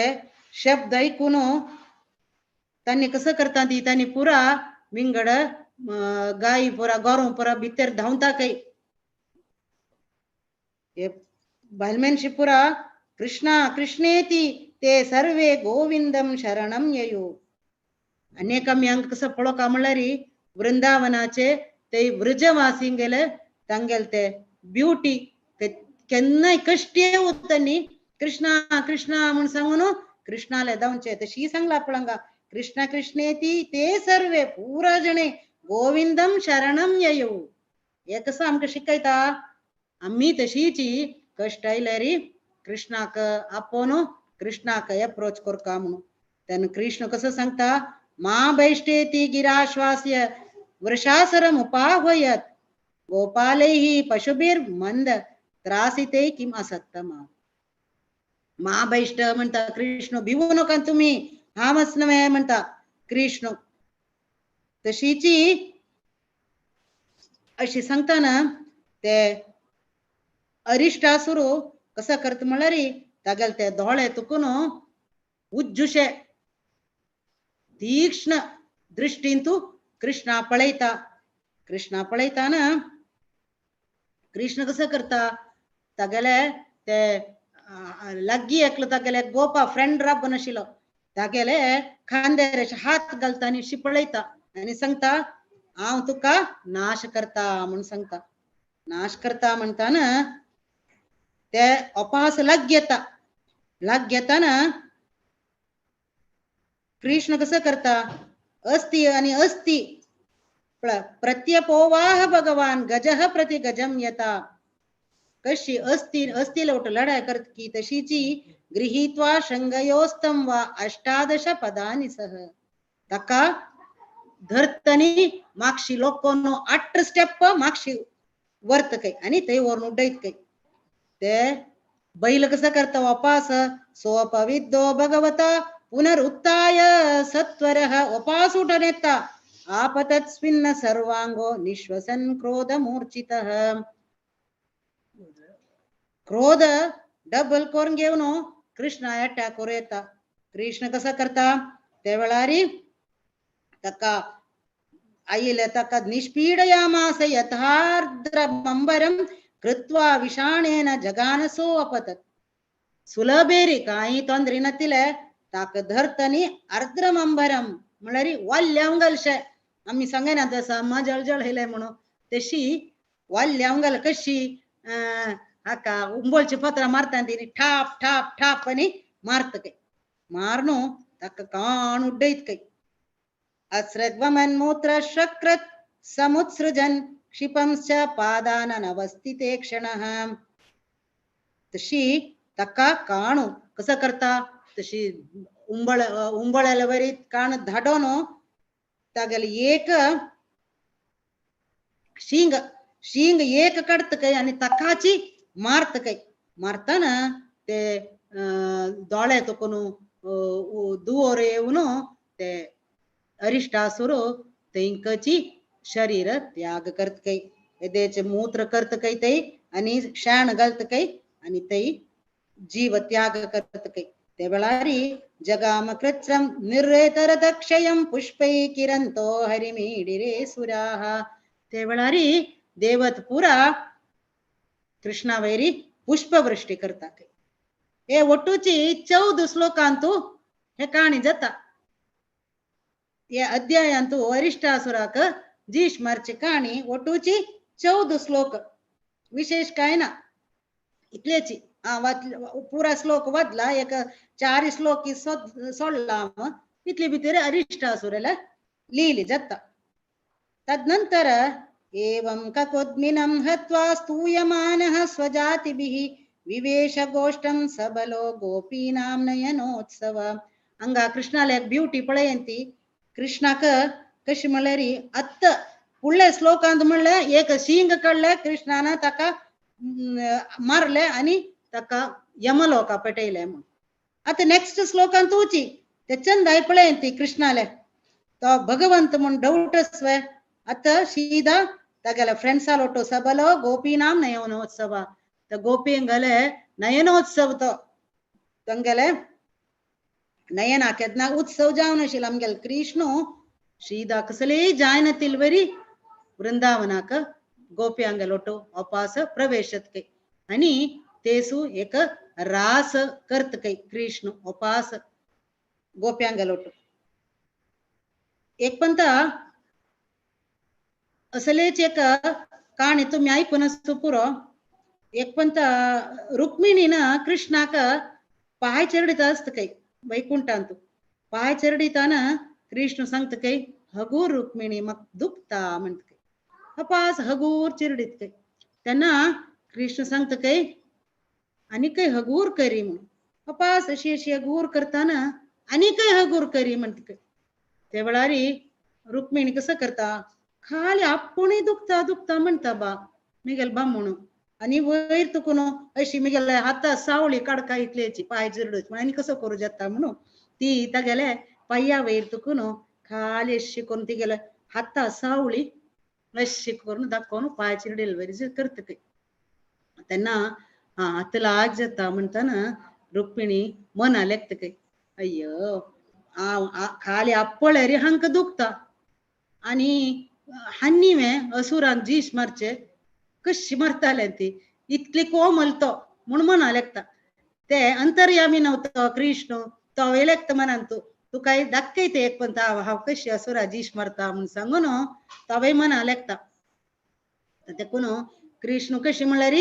Speaker 3: शब्द ऐकून तांणी कसं करता ती तांणी पुरा विंगड गाय पुरा गोरव पुरा भितर धांवता काय. हे बायल मनशी पुरा कृष्णा कृष्णेती ते सर्वे गोविंदम शरणम ययु. अनेक आमी हांगा कसं पळोवका म्हणल्यार वृंदावनाचे ते वृजवासिंगेले तांगेले ते ब्युटी केन्नाय कश्टी उरता न्ही कृष्णा कृष्णा म्हूण सांगून कृष्णाले धांवचे तशी सांगला पळंगा कृष्ण कृष्णेती ते सर्वे पुरा जणे गोविंदम शरणम ययु. हे कसं आमकां शिकयता आमी तशीची कश्ट आयल्यार कृष्णाक आपोवन कृष्णाक एप्रोच करका म्हणून. तेन्ना कृष्ण कसं सांगता मा बैष्टेती गिराश्वास्य वृषासरम उपाह्वयत गोपालैः पशुभिर्मंद त्रासिते किम असत्तमा. मा बैष्ट म्हणता कृष्ण भिवू नका तुम्ही हांवच न्हय म्हणता कृष्ण. तशीची अशी सांगताना ते अरिष्टासुरू कसं करत म्हणल्यार तागेले ते दोळे तुकून उज्जुशे तीक्ष्ण दृष्टीन तू कृष्णा पळयता. कृष्णा पळयताना कृष्ण कसं करता तागेले ते लागीं एकलो तागेले गोपा फ्रेंड राबून आशिल्लो तागेले खांद्यार अशे हात घालता आनी अशी पळयता आनी सांगता हांव तुका नाश करता म्हूण सांगता. नाश करता म्हणटाना ते अपास लाग येता. लाग येताना कृष्ण कसं करता अस्ति आणि अस्ति प्रत्यपोवाह भगवान गजः प्रति गजम यता. कशी अस्ति अस्ति लोट लढाय करत की तशीची गृहीत्वा शृंगयोस्तं वा 18 पदानि सह. ताका धरतनी मागशी लोकोनो 8 स्टेप मागशी वर्त काय आणि ते वरून उड्डयत काय. ते बैल कसं करता वापास सोपविद्दो भगवता पुनरुत्थाय सत्वरः उपास उठून येता. आपतत्स्विन्न सर्वांगो निश्वसन क्रोध मूर्छितः. क्रोध डबल करून घेवन कृष्णा अटॅक करूं येता. कृष्ण कसा करता ते वेळारी ताका आयिल्ले ताका निष्पीडयामास यथार्द्रमंबरम कृत्वा विषाणेन जगानसो अपतत. सुलभेरी कांय तोंदरी नातिले ताका धरतनी अर्द्रमंबरम म्हळ्यार वाल्यांव घालशे. आमी सांगना तसं जळजळ हेले म्हणून तशी वाल्यांव घाल कशी हाका उंबोळची पत्रां मारता ती ठाप ठाप ठाप आनी मारता काय मारनू ताका काण उड्डयत काय. अस्रग्वमन मूत्र शकृत समुत्सृजन क्षिपंश्च पादाननवस्थिते क्षणः. तशी ताका काणू कसं करता तशी उंबळ उंबळ्याला वरी काण धाडोन तागेले एक शिंग शिंग एक काडत काय आनी ताकाची मारत काय. मारताना ते दोळे तकून दुवोर येवन ते अरिष्टासुर तेंकची शरीर त्याग करत काय. येदेचे मूत्र करत काय ते आनी शेण घालत काय आनी ते जीव त्याग करत काय. ते वेळारी जगाम कृत्रम निर्रेतरदक्षयं पुष्पै किरंतो हरिमीडिरे सुराः. ते वेळारी देवत पुरा कृष्णावैरी पुष्पवृष्टी करता काय. हे ಒಟ್ಟುಚಿ 14 ಶ್ಲೋಕಾಂತು हे काणी जाता. हे अध्यायांतु अरिष्टासुराक जीश मारची काणी ಒಟ್ಟುಚಿ 14 श्लोक. विशेष काय ना इतलेची पुरा श्लोक वाचला एक 4 श्लोक सोडला इतले भितर अरिष्टासुराला लिहिली जाता. तदनंतर एवं ककुद्मिनं हत्वा स्तूयमानः स्वजातिभिः विवेश गोष्ठं सबलो गोपीनां नयनोत्सव. अंगा कृष्णाला एक ब्युटी पळयंती कृष्णाक कशी म्हणल्यार अत्त फुडल्या श्लोकांत म्हणलें एक शिंग काडलें कृष्णान ताका मारले आनी ताका यमलोका पेटयले म्हणून. आतां नेक्स्ट श्लोकांत वची ते चंदाय पळयंती कृष्णाले तो भगवंत म्हूण डौटच वे. आतां सीधा तागेल्या फ्रेंड्सा लोटो सबलो गोपीनां नयनोत्सव. तर गोपींगले नयनोत्सव तो तांगेले नयना केन्ना उत्सव जावन आशिल्लो आमगेले कृष्ण सीधा कसलेय जायना तिलवरी वृंदावनाक गोप्यांगे लोटो अपास प्रवेशत कै आनी तेसु एक रास करत कै कृष्ण अपास गोप्यांगे लोटो. एक पंता असलेच एक काणी तुमी आयकून आसू पुरो. एक पंत रुक्मिणीन कृष्णाक पाय चरडिता आसता काय वैकुंठांत. पाय चरडिताना कृष्ण सांगता काय हगूर रुक्मिणी म्हाका दुखता म्हणटा काय. अपास हगूर चिरडीत काय. तेन्ना कृष्ण सांगता काय आनी काय हगूर करी म्हणून. अपास अशी अशी हगूर करताना आनी काय हगूर करी म्हणटा काय. त्या वेळारी रुक्मिणी कसं करता खाली आपुणूय दुखता दुखता म्हणटा बा मिगेल बा म्हणून आनी वयर तुकून अशी मिगेले हाता सावळी काडका इतल्याची पाय जिरडोची आनी कसो करूं जाता म्हणून ती तागेले पांया वयर तुकून खाली अशी करून तिगेले हाता सावळी अशी करून दाखोवन पाय चिरडेल वयर करता ती. तेन्ना आतां लाग जाता म्हणटाना रुक्मिणी मना लेखता काय अय्यो खाली आपळ्यार हांकां दुखता आनी हान्नी असुरांक जीश मारचे कशी मारताले ती इतली कोमल तो म्हूण मना लेखता. ते अंतर्यामी नव्हतो कृष्ण तो लेखता मनान तूं तुका दाखयता एक पण हांव कशी असुरा जीश मारता म्हूण सांगून तोवय मना लेखता. देखून कृष्ण कशी म्हणल्यार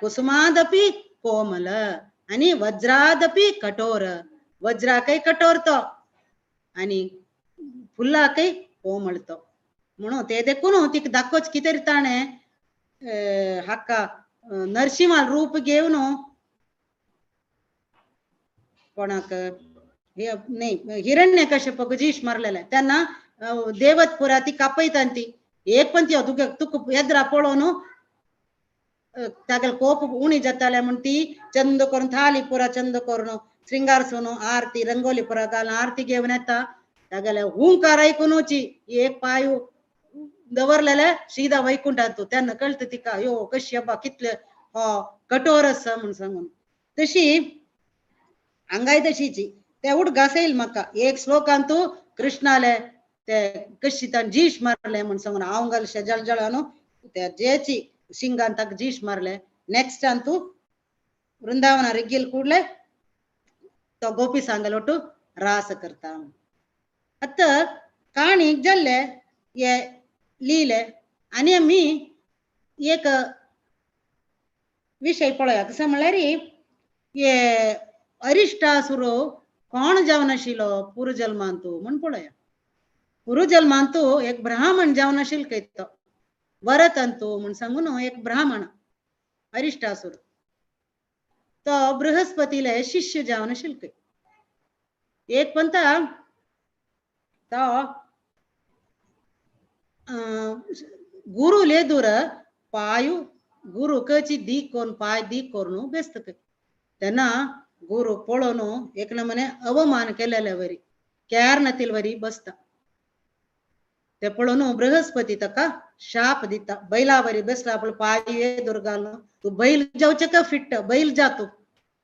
Speaker 3: कुसुमादपी कोमल आनी वज्रादपी कठोर. वज्राकय कठोर तो आनी फुलाकय कोमल तो म्हणून ते देखून तिका दाखोवच कितें तरी ताणें हाका नरसिंहाल रूप घेवन कोणाक नाही हिरण्यकश्यपक जीश मारलेले तेन्ना देवतपुरा ती कापयता ती एक पण ती तुका तुका येद्रा पळोवन तागेले कोप उणी जाताले म्हूण ती चंद करून थाली पुरा चंद करून श्रृंगार सोनू आरती रंगोली पुरा घालून आरती घेवन येता. तागेले हुंकार आयकुनूची एक पाय दवरलेले सीधा वैकुंठांतू तेन्ना कळटा तिका यो कशी अब्बा कितले हो कठोर आसा म्हूण सांगून. तशी हांगाय तशीची ते उडगास येयल म्हाका एक श्लोकांतू कृष्णाले ते कशी ताण जीश मारले म्हूण सांगून हांव घालशे जळजळ न्हू त्या जेची शिंगान ताका जीश मारले. नेक्स्ट अंतू वृंदावना रिगील ಕೂಡಲೇ तो गोपी सांगलोटू रास करता. आतां काणीक जाल्ले हे लिहिले आनी आमी एक विशय पळोवया. कसो म्हणल्यार हे अरिश्टासुरो कोण जावन आशिल्लो पुर्वजल्मांतू म्हूण पळोवया. पुर्वजल्मांतू एक ब्राह्मण जावन आशिल्लो खंय तो वरतंतू म्हूण सांगून एक ब्राह्मण अरिश्टासुर तो बृहस्पतीले शिष्य जावन आशिल्लो खंय. एक पंता तो गुरुले दूर पायु गुरु कची दीक करून पाय दीक करून बेस्त खंय. तेन्ना गुरु पळोवन एक नमने अवमान केलेले वरी केर नतील वरी बसता. ते पळोवन बृहस्पती ताका शाप दिता बैला वरी बसला आपलो पाय एदूर घालून तूं बैल जावचें का फिट्ट बैल जा तूं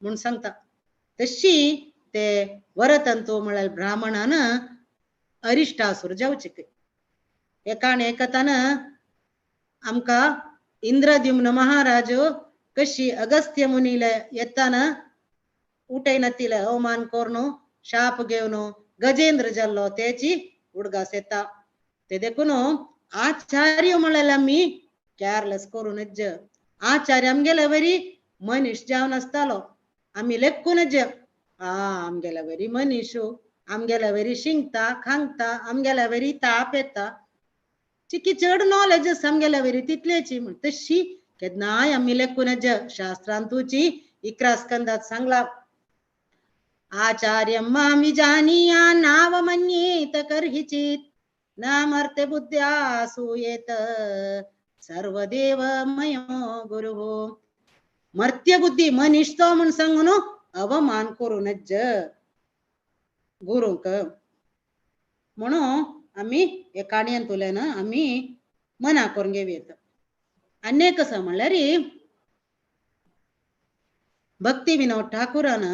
Speaker 3: म्हूण सांगता. तशी ते वरतंतू म्हळ्यार ब्राह्मणान अरिश्टासूर जावचे खंय. एकान एकतान आमकां इंद्रद्युम्न महाराज कशी अगस्त्य मुनीले येताना उठयनातिले अवमान करून शाप घेवन गजेंद्र जाल्लो तेची उडगास येता. ते देखून आचार्य म्हळ्यार आमी केअरलेस करूं नज. आचार्य आमगेले वरी मनीस जावन आसतालो आमी लेखूं नज. आ आमगेले वरी मनीस आमगेले वरी शिंकता खांगता आमगेले वरी ताप येता चिकी चड नॉलेज आसा आमगेले वरी तितलेची म्हण तशी केन्नाय आमी लेखूं नज. शास्त्रांतूची 11 स्कंदात सांगला आचार्य मां विजानीया नावमन्येत कर्हिचित् नामर्ते बुद्ध्या सूयेत सर्वदेवमयो गुरुः. मर्त्य बुद्धी मनीस तो म्हूण सांगून अवमान करूं नज गुरूंक. म्हणून आमी हे काणयेंतल्यान आमी मना करून घेवया. आनी एक आसा म्हणल्यार भक्ती विनोद ठाकुरान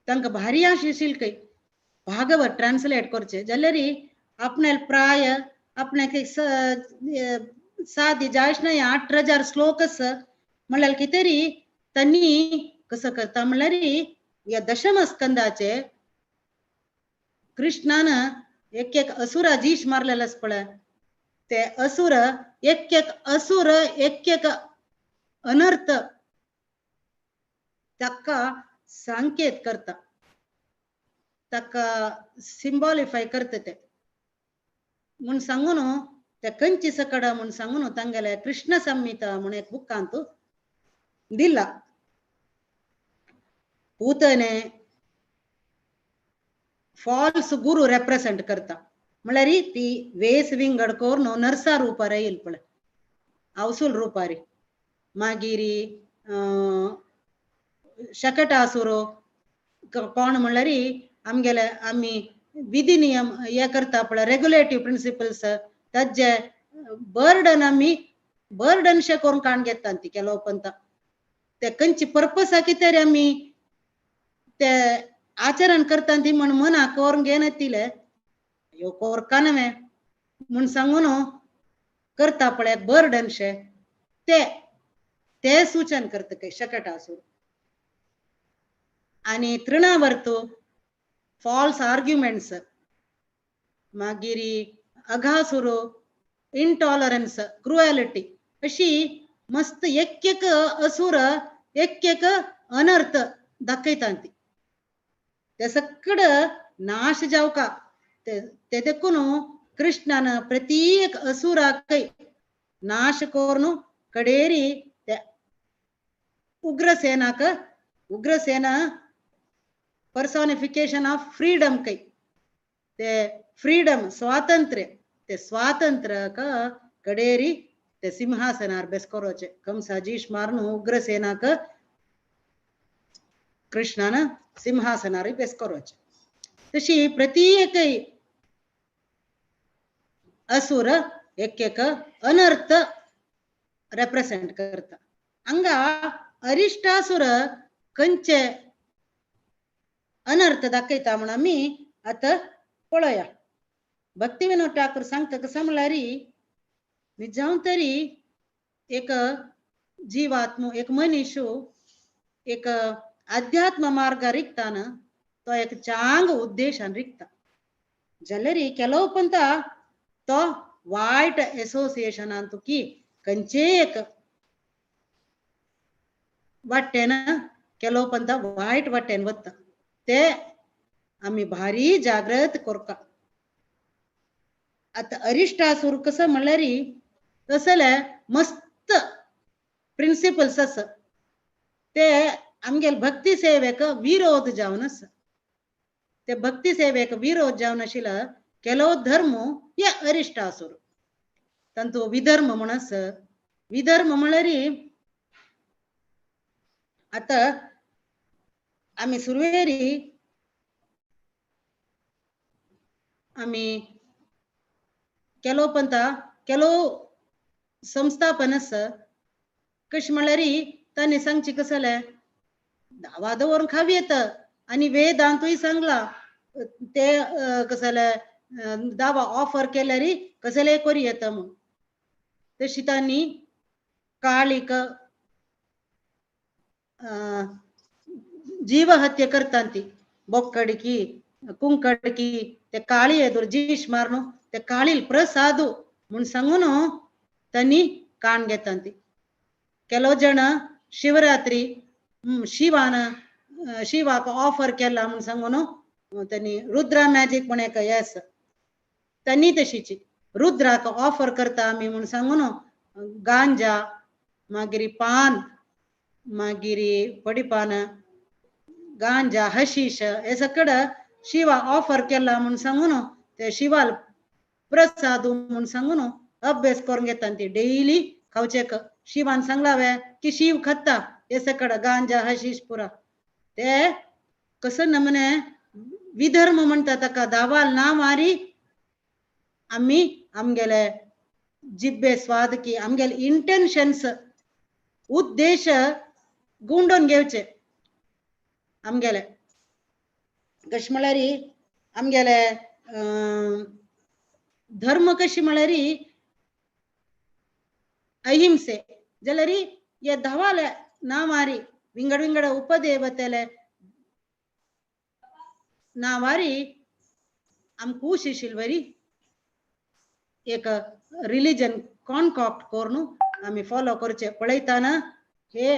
Speaker 3: तांकां भारी आशिल्ली खंय भागवत ट्रान्सलेट करचे जाल्यार आपणाले प्राय आपणाक सादी जायच न्हय 8000 श्लोक आसा म्हणल्यार कितें तरी तांणी कसो करता म्हणल्यार ह्या दशम स्कंदाचे कृष्णान एक एक असुरा जीश मारलेलो आसा पळय ते असुर एक एक असुर एक एक अनर्थ ताका संकेत करता ताका सिंबॉलिफाय करता ते म्हूण सांगून ते कंची सकड म्हूण सांगून तांगेले कृष्ण संहिता म्हूण एक बुकांत दिला. पूतने फॉल्स गुरु रेप्रेसेंट करता म्हणल्यार ती वेस विंगड करून नरसा रुपार येयल पळय आवसूल रुपारी. मागीर शकटासुरो कोण म्हणल्यार आमगेले आमी विधी नियम हे करता पळय रेगुलेटीव प्रिंसिपल्स ताजे बर्डन आमी बर्डनशे करून काण घेता ती केलो पंता ते खंयची पर्पसा कितें तरी आमी ते आचरण करता ती म्हण मना करून घेयना तिले ह्यो कोरका न्हय म्हूण सांगून करता पळय बर्डनशे ते ते सूचन करता खंय शकटासूर. आनी तृणावर्तू फॉल्स आर्ग्युमेंट्स मागीर अघासुरो इंटॉलरन्स क्रुएलिटी अशी मस्त एक एक असुर एक एक अनर्थ दाखयता ती ते सगळं नाश जावका ते देखून कृष्णान प्रत्येक असुराकय नाश करून कडेरी ते उग्रसेनाक उग्रसेना पर्सॉनिफिकेशन ऑफ फ्रीडम कै ते फ्रीडम स्वातंत्र्य ते स्वातंत्र्य कडेरी ते सिंहासनार बेसकोरोचे कंसाजीश मारून उग्रसेनाक कृष्णान सिंहासनार बेसकोरोचे. तशी प्रत्येक असुर एक एक अनर्थ रेप्रेसेंट करता. हांगा अरिश्टासुर खंयचे अनर्थ दाखयता म्हण आमी आतां पळोवया. भक्ती विनोद ठाकूर सांगता कसो म्हणल्यार जावं तरी एक जीवात्म एक मनीस एक अध्यात्म मार्ग रिगताना तो एक चांग उद्देशान रिगता. जाल्यार ಕೆಲವು ಪಂತ तो वायट एसोसिएशनान तुकी खंयचे एक वाटेन ಕೆಲವು ಪಂತ वायट वाटेन वता ते आमी भारी जागृत करता. आतां अरिश्टासूर कसो म्हणल्यार तसले मस्त प्रिंसिपल्स आसा ते आमगेले भक्ती सेवेक विरोध जावन आसा. ते भक्ती सेवेक विरोध जावन आशिल्लो ಕೆಲವು धर्म हे अरिश्टासूर तांचो विधर्म म्हूण आसा. विधर्म म्हणल्यार आतां आमी सुरवेरी आमी ಕೆಲವು ಪಂತ ಕೆಲವು संस्थापन आसा कशें म्हणल्यार तांणी सांगचें कसलें दावा दवरून खावं येता आनी वेदांतूय सांगला ते कसले दावा ऑफर केल्यार कसले करूं येता म्हूण. तशी तांणी काळीक जीवहत्या करता ती बोक्कडकी कुंकडकी ते काळी एदूर जीश मारून ते काळील प्रसाद म्हूण सांगून तांणी काण घेता ती. ಕೆಲವು ಜನ शिवरात्री शिवान शिवाक ऑफर केला म्हूण सांगून तांणी रुद्रा मॅजीक म्हण एक येस तांणी तशीची रुद्राक ऑफर करता आमी म्हूण सांगून गांजा मागीर पान मागीर पडिपान गांजा हशीश हे सगळं शिवा ऑफर केला म्हूण सांगून ते शिवाल प्रसाद म्हूण सांगून अभ्यास करून घेता ती डेली खावचेक. शिवान सांगला वे की शिव खाता हे सगळं गांजा हशीश पुरा ते कसं नमने विधर्म म्हणटा ताका दावाल ना मारी आमी आमगेले जिब्बे स्वाद की आमगेले इंटेन्शन्स उद्देश गुंडोवन घेवचे आमगेले. कशें म्हणल्यार आमगेले धर्म कशी म्हणल्यार अहिंसे जाल्यार हे धावाले नावारी विंगड विंगड उपदेवतेले नावारी आमकां शिशिलवरी एक रिलिजन कॉन्कॉक्ट करून आमी फॉलो करचे. पळयतना हे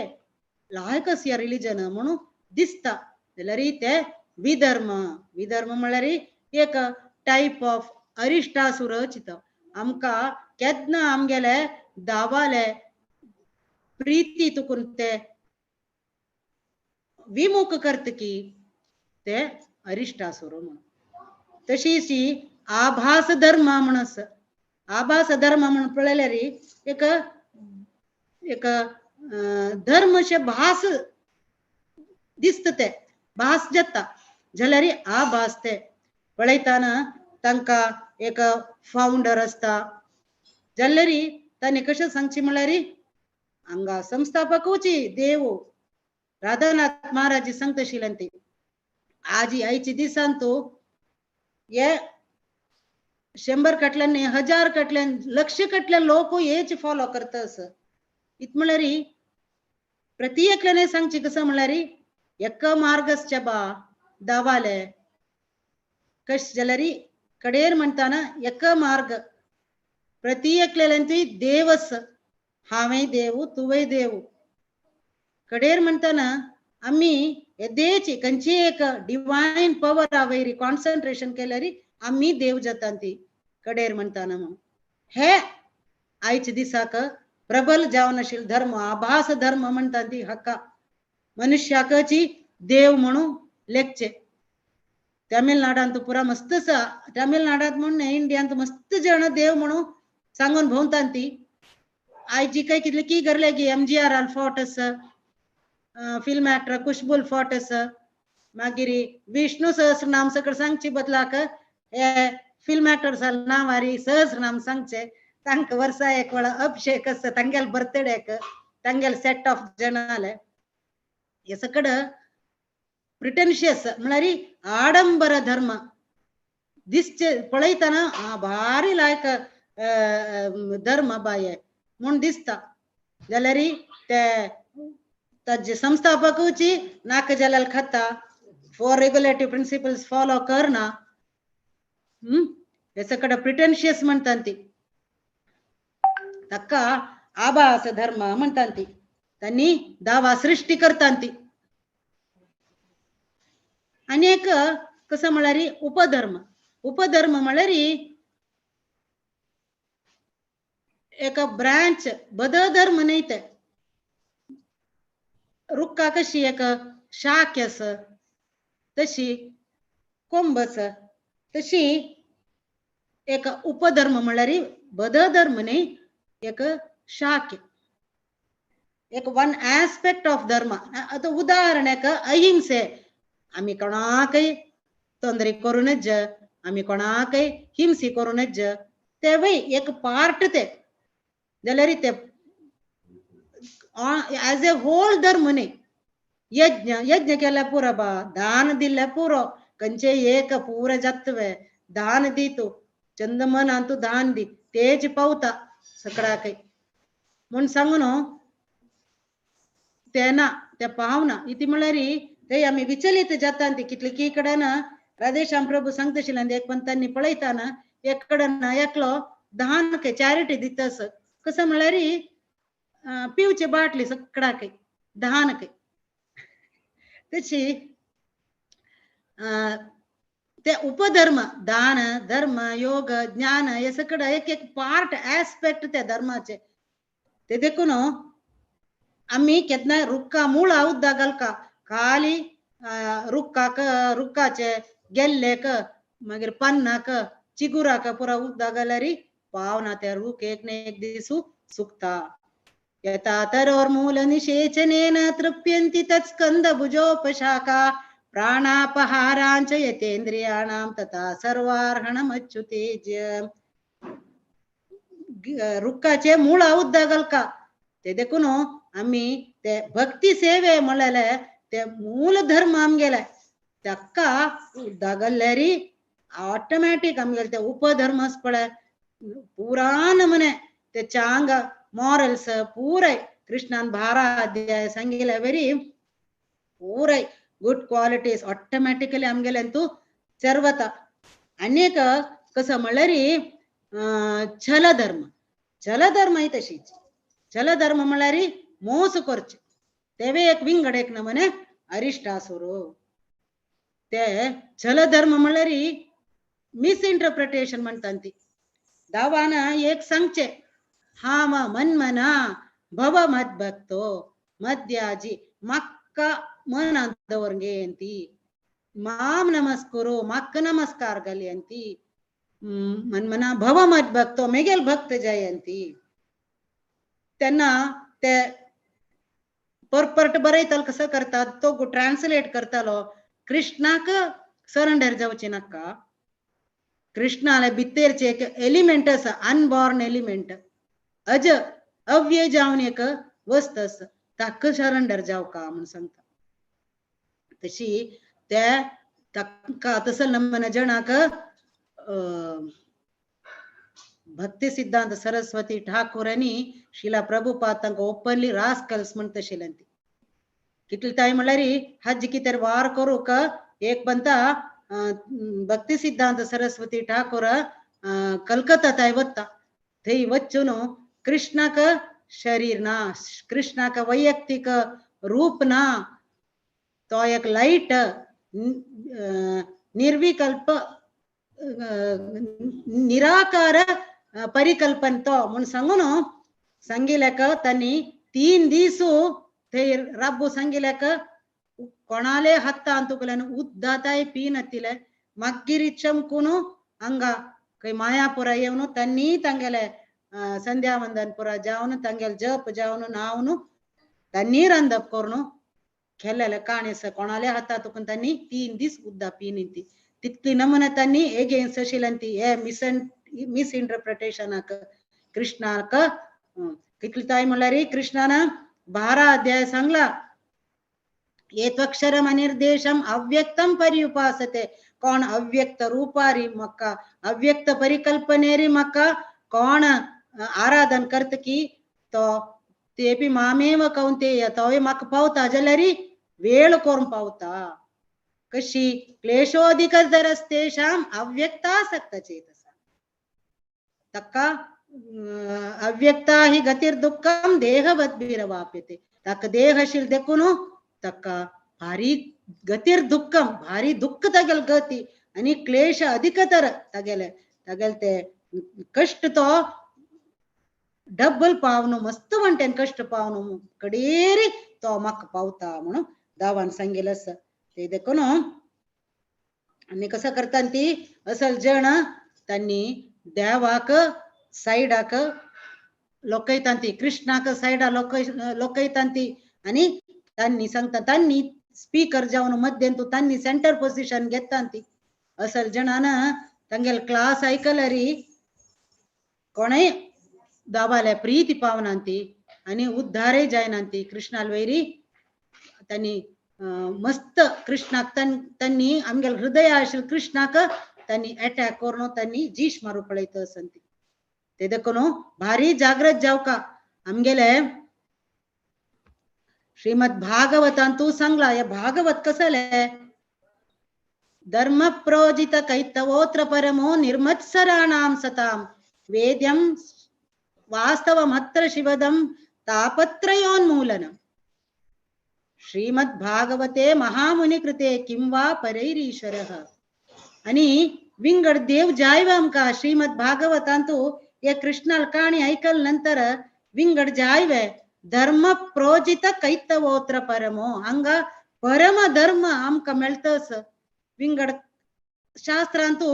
Speaker 3: लायकस ह्या रिलिजन म्हणून दिसता जाल्यार ते विधर्म. विधर्म म्हणल्यार एक टायप ऑफ अरिश्टासूर चिंतप. आमकां केन्ना आमगेले दावाले प्रीती तुकून ते विमुख करत की ते अरिश्टासूर म्हणून. तशीच आभास धर्म म्हण आसा. आभास धर्म म्हण पळयल्यार एक एक धर्म अशें भास दिसता ते भास जाता जाल्यार आभास ते पळयतना तांकां एक फावंडर आसता जाल्यार तांणी कशें सांगचें म्हणल्यार हांगा संस्थापकूच देव राधानाथ महाराज सांगता आशिल्ल्यान ती आजी आयच्या दिसान तो हे 100 कटल्यान 1000 कटल्यान लक्ष कटल्यान लोक हेच फॉलो करता असं. इत म्हणल्यार प्रति एकल्याने सांगचे कसं म्हणल्यार एक मार्गसच्या बा दावाले कश जाल्यार कडेर म्हणताना एक मार्ग प्रति एकल्यान देवस हांवें देव तुवें देव. कडेर म्हणताना आमी येदेच खंयची एक डिवायन पवर वयर कॉन्सन्ट्रेशन केल्यार आमी देव जाता ती कडेर म्हणताना म्हणून. हे आयच्या दिसाक प्रबल जावन आशिल्लो धर्म आभास धर्म म्हणटा ती हाका मनुष्याकची देव म्हणून लेखचे. तमिळनाडांत पुरा मस्त तमिळनाडांत म्हणून इंडियांत मस्त जण देव म्हणून सांगून भोंवतात ती. आयची काय कितले की करले की एमजीआर आल फोट आसा, फिल्म एक्टर खुशबूल फोट आसा, मागीर विष्णू सहस्रनाम सगळं सांगची बदलाक हे फिल्म एक्टर्स नांवारी सहस्रनाम सांगचे तांकां वर्सा एक वेळा अभिषेक आसता तांगेले बर्थडेक तांगेले सेट ऑफ जनाले हे सगळं प्रिटेन्शियस म्हळ्यार आडंबर धर्म दिसचे पळयतना आ भारी लायक धर्म बाये म्हूण दिसता जाल्यार ते ताजे संस्थापकूची नाक जाल्यार खाता फोर रेग्युलेटिव्ह प्रिन्सिपल्स फॉलो करना. हे सगळं प्रिटेन्शियस म्हणतात ती ताका आभास धर्म म्हणतात ती त्यांनी दावा सृष्टी करतात ती. आनी एक कसं म्हळ्यार उपधर्म. उपधर्म म्हळ्यार एक ब्रांच बदधर्म न्हय ते रुक्का कशी एक शाख आसा तशी कोंब आसा तशी एक उपधर्म म्हळ्यार बदधर्म न्हय एक शाख एक वन आस्पेक्ट ऑफ धर्म. आतां उदाहरण एक अहिंसे आमी कोणाकय तोंदरी करूं नज आमी कोणाकय हिंसी करूं नज तेवय एक पार्ट ते जाल्यार ते एज ए होल धर्म न्हय. यज्ञ यज्ञ केल्यार पुरो बा दान दिल्यार पुरो खंयचे एक पुरो जातवे दान दी तूं चंद मनान तूं दान दी तेज पावता सकडाकय म्हूण सांगू न्हू ते ना ते पावना इती म्हळ्यार ते आमी विचलित जाता ती कितली कडेन राधेश्याम प्रभू सांगता आशिल्ले एक पण तांणी पळयतना एक कडेन एकलो दान चॅरिटी दिता कसं म्हळ्यार पिवचे बाटली सकडाकय दानकय तशी ते उपधर्म दान धर्म योग ज्ञान हे सगळं एक एक पार्ट आस्पेक्ट त्या धर्माचे. ते देखून आमी केन्ना रुक्का मुळा उद्दा घालका खाली रुक्काक रुक्काचे गेल्लेक मागीर पन्नाक चिगुराक पुरा उद्दा घाल्यार पावना ते रूख एक न एक दीस सुकता. यथा तरोर्मूल निषेचनेन तृप्यन्ति तत्स्कन्द भुजोपशाखा प्राणापहारांच यतेन्द्रियाणां तथा सर्वार्हणमच्युतेज. रुक्काचे मुळा उद्दा घालका ते देखून आमी ते भक्ती सेवे म्हणलेले ते मूल धर्म आमगेले ताका उद्दा घाल्यार ऑटोमॅटीक आमगेले ते उपधर्म पळय पुराण म्हणे ते चांग मॉरल्स पुराय कृष्णान 12 अध्याय सांगिल्ले वरी पुराय गुड क्वालिटीज ऑटोमॅटिकली आमगेले तूं चरवता. आनी एक कसं म्हणल्यार छलधर्म. छलधर्म ही तशीच. छलधर्म म्हणल्यार मोस करचे तेवे एक विंगड एक नमने अरिष्टासुर. ते छलधर्म म्हणल्यार मिसइंटरप्रिटेशन म्हणतात ती. दावान एक सांगचे हाम मन्मना भव मद्भक्तो मद्याजी मक्का मनांत दवरगे अंती माम नमस्कुरो मक्क नमस्कार घाली अंती मन्मना भव मद्भक्तो मेगेल भक्त जयंती. तेन्ना ते परपरट बरयतालो कसो करतात तो ट्रान्सलेट करतालो कृष्णाक सरेंडर जावचे नाका. कृष्णाले भितरचे एक एलिमेंट आसा अनबॉर्न एलिमेंट अज अव्यय जावन एक वस्त आसा ताका सरेंडर जावका म्हूण सांगता. तशी ते ताका तसो नमन जणाक भक्ती सिद्धांत सरस्वती ठाकूरांनी शिला प्रभुपाद तांकां ओपनली रास्कल्स म्हणटा आशिल्ले ती. कितले ताय म्हणल्यार हाजी कितें वार करूंक एक पंता भक्ती सिद्धांत सरस्वती ठाकूर कलकत्ता ताय वता थंय वचून कृष्णाक शरीर ना कृष्णाक वैयक्तीक रूप ना तो एक लायट निर्विकल्प निराकार परिकल्पन तो म्हूण सांगून सांगिल्ल्याक तांणी 3 दीस थंय राब्बू सांगिल्ल्याक कोणाले हातान तुकल्यान उद्दाताय पिनातिले मागीर चमकून हांगा खंय मायापुरा येवन तांणी तांगेले संध्यावंदन पुरा जावन तांगेले जप जावन न्हावन तांणी रांदप करून खेळ्ळेले काणी कोणाले हाता तुकून तांणी 3 दीस उद्दा पिनी. तितली नमुने तांणी एगेन्स्ट आशिल्ली हे मिसइंटरप्रिटेशनाक कृष्णाक. कितली ताय म्हणल्यार कृष्णान 12 अध्याय सांगला, येत्वक्षरम अनिर्देशम अव्यक्तम पर्युपासते. कोण अव्यक्त रूपारी मक्का अव्यक्त परिकल्पनेरी मक्का कोण आराधन करत की तो तेपी मामेव कौंतेय तोय म्हाका पावता जाल्यार वेळ करून पावता. कशी क्लेशोधिक दरस्तेषाम अव्यक्तासक्त चेतसा तक्का अव्यक्ता हि गतिर्दुःखम देहवद्भिरवाप्यते. ताका देहशील देखून तक्का भारी गतिर्दुःखम भारी दुःख तगेल गती आणि क्लेश अधिकतर तगेले तगेल ते कष्ट तो डबल पावनो मस्त म्हणटेन कष्ट पावनो कडेरी तो म्हाका पावता म्हणून दावान सांगेल आसा. ते देखून आनी कसं करता ती असल जण त्यांनी देवाक सायडाक लोकयता ती कृष्णाक सायडा लोकयता ती आनी तांनी सांगता तांनी स्पीकर जावन मध्यंतू तांनी सेंटर पोझिशन घेता ती. असल जणान तांगेल क्लास आयकल्यारी कोणय दाबाले प्रीती पावनांती आनी उद्धारय जायनांती. कृष्णाल वैरी तांनी मस्त कृष्णाक तांनी आमगेल हृदय आशिल्ले कृष्णाक तांनी अटॅक करून तांनी जीश मारू पळयता आसंती. ते देखून भारी जागृत जावका. आमगेले श्रीमद भागवतांतू सांगला, हे भागवत कसले धर्म प्रोजित कैतवोत्र परमो निर्मत्सराणां सतां वेद्यं वास्तवमत्र शिवदं तापत्रयोन्मूलनम्. श्रीमद भागवते महामुनि कृते किं वा परैरीश्वरः. आणि विंगड देव जायवे आमकां श्रीमद भागवतांतू हे कृष्णाल काणी ऐकल नंतर विंगड जायवे धर्म प्रोजित कैतवोत्र परमो हांगा परम धर्म आमकां मेळतस. विंगड शास्त्रांतू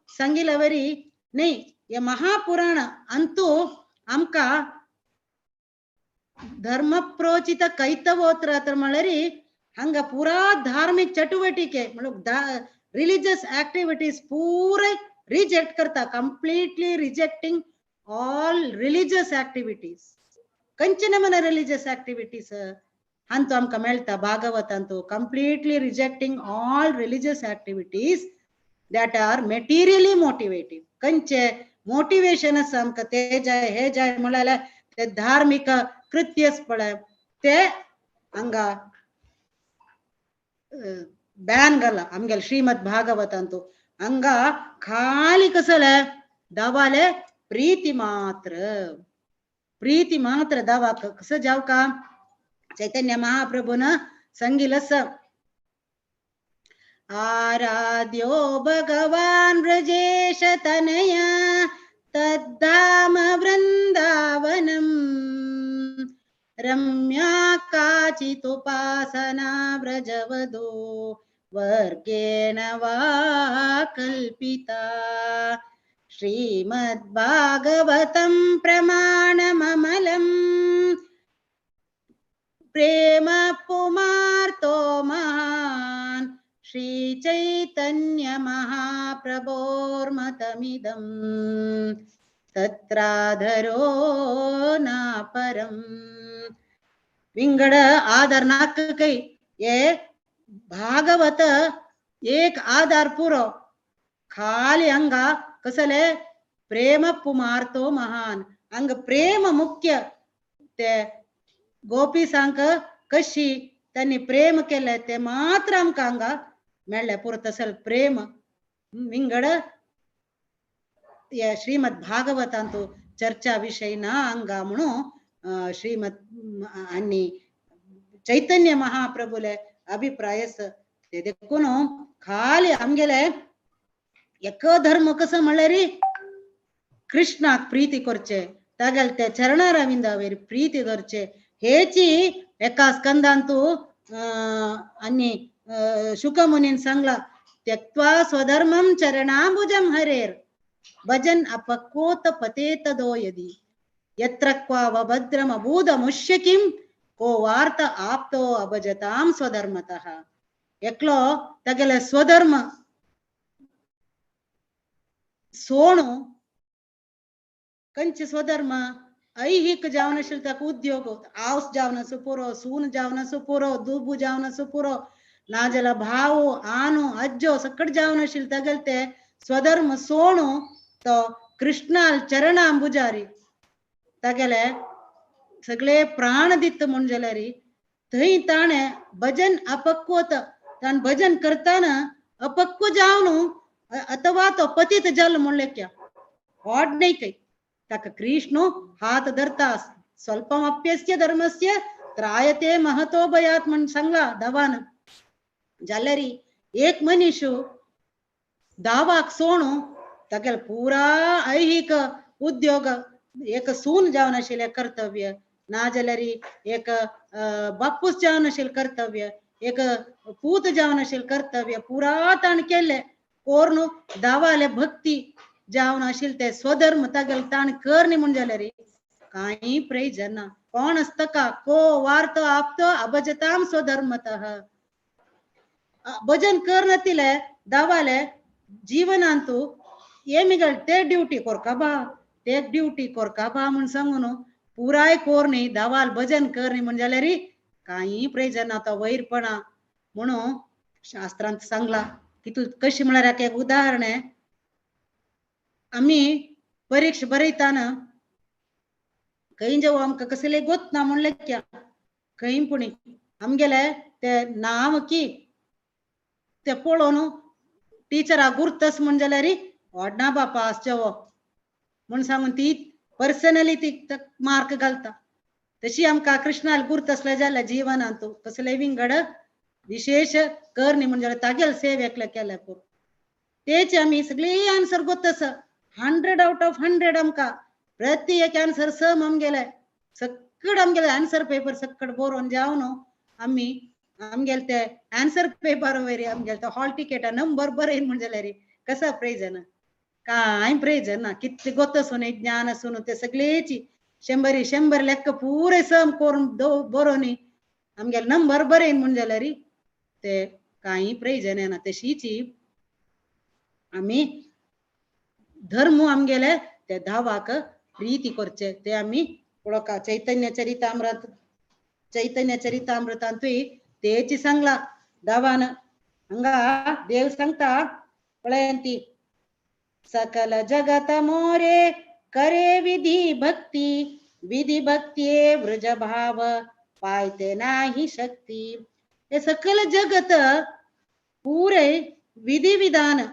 Speaker 3: सांगिल्ले न्ही हे महापुराण अंतू आमकां धर्म प्रोचित कैतवोत्र तर म्हळ्यार हांगा पुरा धार्मिक चटुवटिके म्हणून रिलिजियस ऍक्टिव्हिटीज पुराय रिजेक्ट करता, completely rejecting all religious activities. कंचन मन रिलिजियस ऍक्टिव्हिटीज हांतू आमकां मेळटा भागवतांतू. Completely rejecting all religious activities that are materially motivative. कंचे motivation आसा आमकां ते जाय हे जाय म्हळ्यार ते धार्मिक कृत्यस पळय ते हांगा बॅन घाला आमगेले श्रीमद भागवतांतू. हांगा खाली कसले दावाले प्रीती मात्र प्रीती मात्र दावा कसं जाव का. चैतन्य महाप्रभून सांगितलं, आराध्यो भगवान ब्रजेश तनया तद्धाम वृंदावनम रम्या काचिदुपासना व्रजवधो वर्गेण वा कल्पिता. श्रीमद्भागवतं प्रमाणममलं प्रेम पुमार्तो महान् श्री चैतन्य महाप्रभोर्मतमिदं तत्राधरो नापरं. विंगड आधार नाक कै ये भागवत एक आधार पुरो खाली अंगा कसले प्रेम पुमार्तो महान अंग प्रेम मुख्य ते गोपी सांग कशी त्यांनी प्रेम केले ते मात्र आमकां हांगा मेळ्ळें पुरो तसल प्रेम. विंगड श्रीमद भागवतांतू चर्चा विषय ना हांगा म्हणून श्रीमद आनी चैतन्य महाप्रभुले अभिप्राय ते देखून खाली आमगेले एक धर्म कसं म्हणल्यार कृष्णाक प्रीती करचे तागेले ते चरणारविंदावेर प्रीती धरचे हेची एका स्कंदांतू आनी शुकमुनीन सांगला त्यक्त्वा स्वधर्मं चरणांबुजं हरेर भजन अपक्वोत पतेतदो यदि यत्र क्वा वभद्रमभूदमुष्य किं को वार्त आप्तो अभजतां स्वधर्मतः. एकलो तागेले स्वधर्म सोणू कंच स्वधर्म ऐहिक जावन आशिल्लो ताका उद्योग आवस जावन आसूं पुरो, सून जावन आसूं पुरो, दुबू जावन आसूं पुरो, नाजाल्यार भाव आनो अज्जो सकट जावन आशिल्लो तागेले ते स्वधर्म सोणू तो कृष्णाल चरणांबुजारी तागेले सगळे प्राण दित म्हूण जाल्यार थंय ताणें भजन अपक्वत ताणें भजन करतना अपक्व जावन अथवा तो पतित जल म्हूण लेख्या व्हड न्हय खंय ताका कृष्ण हात धरता. स्वल्पमप्यस्य धर्मस्य त्रायते महतो भयात म्हूण सांगला दावान. जाल्यार एक मनीस दावाक सोणू तागेले पुरा ऐहिक उद्योग एक सून जावन आशिल्लें कर्तव्य, नाजाल्यार एक बापूस जावन आशिल्लें कर्तव्य, एक पूत जावन आशिल्लें कर्तव्य पुरा ताणें केल्लें कोरून दावाले भक्ती जावन आशिल्लें ते स्वधर्म तागेले ताणें करनी म्हूण जाल्यार कांय प्रयोजन ना. कोण आसता का को वार्तो आपतो अभजताम स्वधर्मतः. भजन करनातिले दावाले जीवनांतु एमिगल ते ड्युटी कोरका बा ते ड्युटी कोरका बा म्हूण सांगून पुराय कोरनी दावाल भजन करनी म्हूण जाल्यार कांय प्रयोजन ना. तो वैरपणा म्हणून शास्त्रांत सांगला. कितू कशी म्हळ्यार एक उदाहरण आहे. आमी परीक्षा बरयताना खंय जेव आमकां कसले गोत ना म्हूण लेख्या खंय पुणी आमगेले ते नांव की ते पळोवन टिचरा गुर्तस म्हूण जाल्यार व्हडना बा पास जेवो म्हूण सांगून ती पर्सनली ती मार्क घालता. तशी आमकां कृष्णाल गुर्त आसले जाल्यार जिवनांत कसले विंगड विशेष करणी म्हूण जाल्यार तागेले सेवेक केल्या पुरो तेच आमी सगळी आन्सर गोत आसा. 100 out of 100 आमकां प्रति एक आन्सर सम आमगेले सक्कड आमगेले आन्सर पेपर सक्कड बरोवन जावन आमी आमगेले ते आन्सर पेपर वयर आमगेले तो हॉल टिकेटा नंबर बरयन म्हूण जाल्यार कसा प्रयोजन कांय प्रयोजन ना. कितले गोत आसून ज्ञान आसून ते सगळेची शंबरी शंबर लेक्क पुरे सम करून बरोवन आमगेले नंबर बरयन म्हूण जाल्यार ते कांय प्रयोजन येना. तशीची आमी धर्म आमगेले ते धावाक प्रीती करचे ते आमी पळोवका. चैतन्य चरितामृत चैतन्य चरितामृतांतूय तेची सांगला दावान. हांगा देव सांगता पळयंती सकल जगत मोरे करे विधी भक्ती विधी भक्तिये व्रज भाव पायते नाही शक्ती. हे सकल जगत पुरे विधी विधान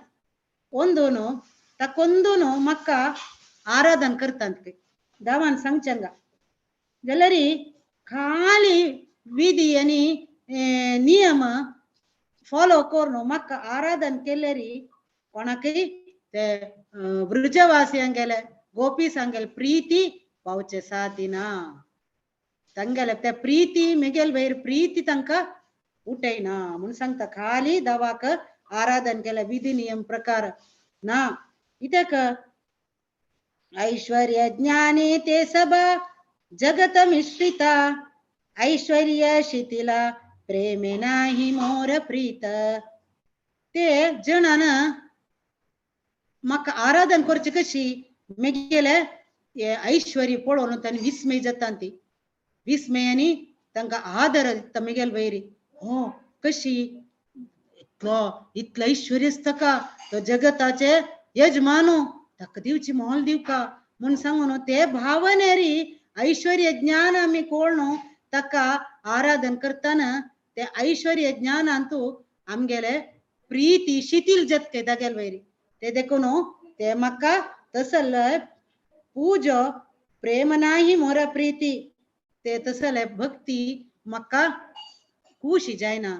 Speaker 3: ಒಂದೂನು ತಕ್ಕೊಂದೂನು ಮಕ್ಕ ಆರಾಧನೆ करतात दावान सांगचंगा. जाल्यार खाली विधी आनी नियम फॉलो करून म्हाका आराधन केल्यार कोणाकय ते वृजवासियांगेले गोपीसांगेले प्रीती पावचे सादिना. तांगेले ते प्रीती मेगेल वयर प्रीती तांकां उठयना म्हूण सांगता. खाली दावाक आराधन केले विधी नियम प्रकार ना. कित्याक ऐश्वर्य ज्ञाने ते सबा जगत मिश्रिता ऐश्वर्य शिथिला प्रेमे नाही मोर प्रीत. ते जणान म्हाका आराधन करचे कशी मेगेले ऐश्वर्य पळोवन तांणी विस्मय जाता ती विस्मय आनी तांकां आदर दिता मेगेल वयर हो कशी इतलो इतलो ऐश्वर्य आसता का तो जगताचे यजमानो ताका दिवची मोल दिवका म्हूण सांगून ते भावनेरी ऐश्वर्य ज्ञान आमी कोण ताका आराधन करतना ते ऐश्वर्य ज्ञानांतू आमगेले प्रीती शिथिल जाता तागेले वयर ते देखून ते म्हाका तसले पूजो प्रेम नाही मोर प्रीती ते तसले भक्ती म्हाका खुशी जायना.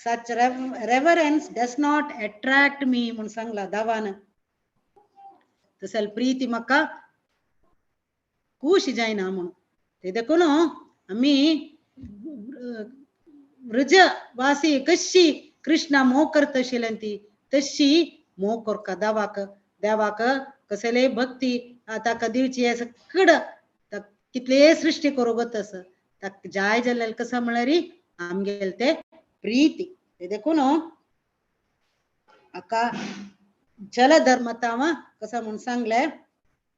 Speaker 3: Such reverence does not attract me म्हूण सांगला दावान. तसल प्रीती म्हाका खुशी जायना म्हणून ते देखून आमी वृजवासी कशी कृष्णा मोग करता आशिल्ली ती तशी मोग करका देवाक देवाक कसले भक्ती ताका दिवची सगळं कितले सृष्टी करूं तस ताका जाय जाल्यार कसं म्हळ्यार आमगेले ते प्रीती. ते देखून हाका जलधर्म तांव कसो म्हूण सांगले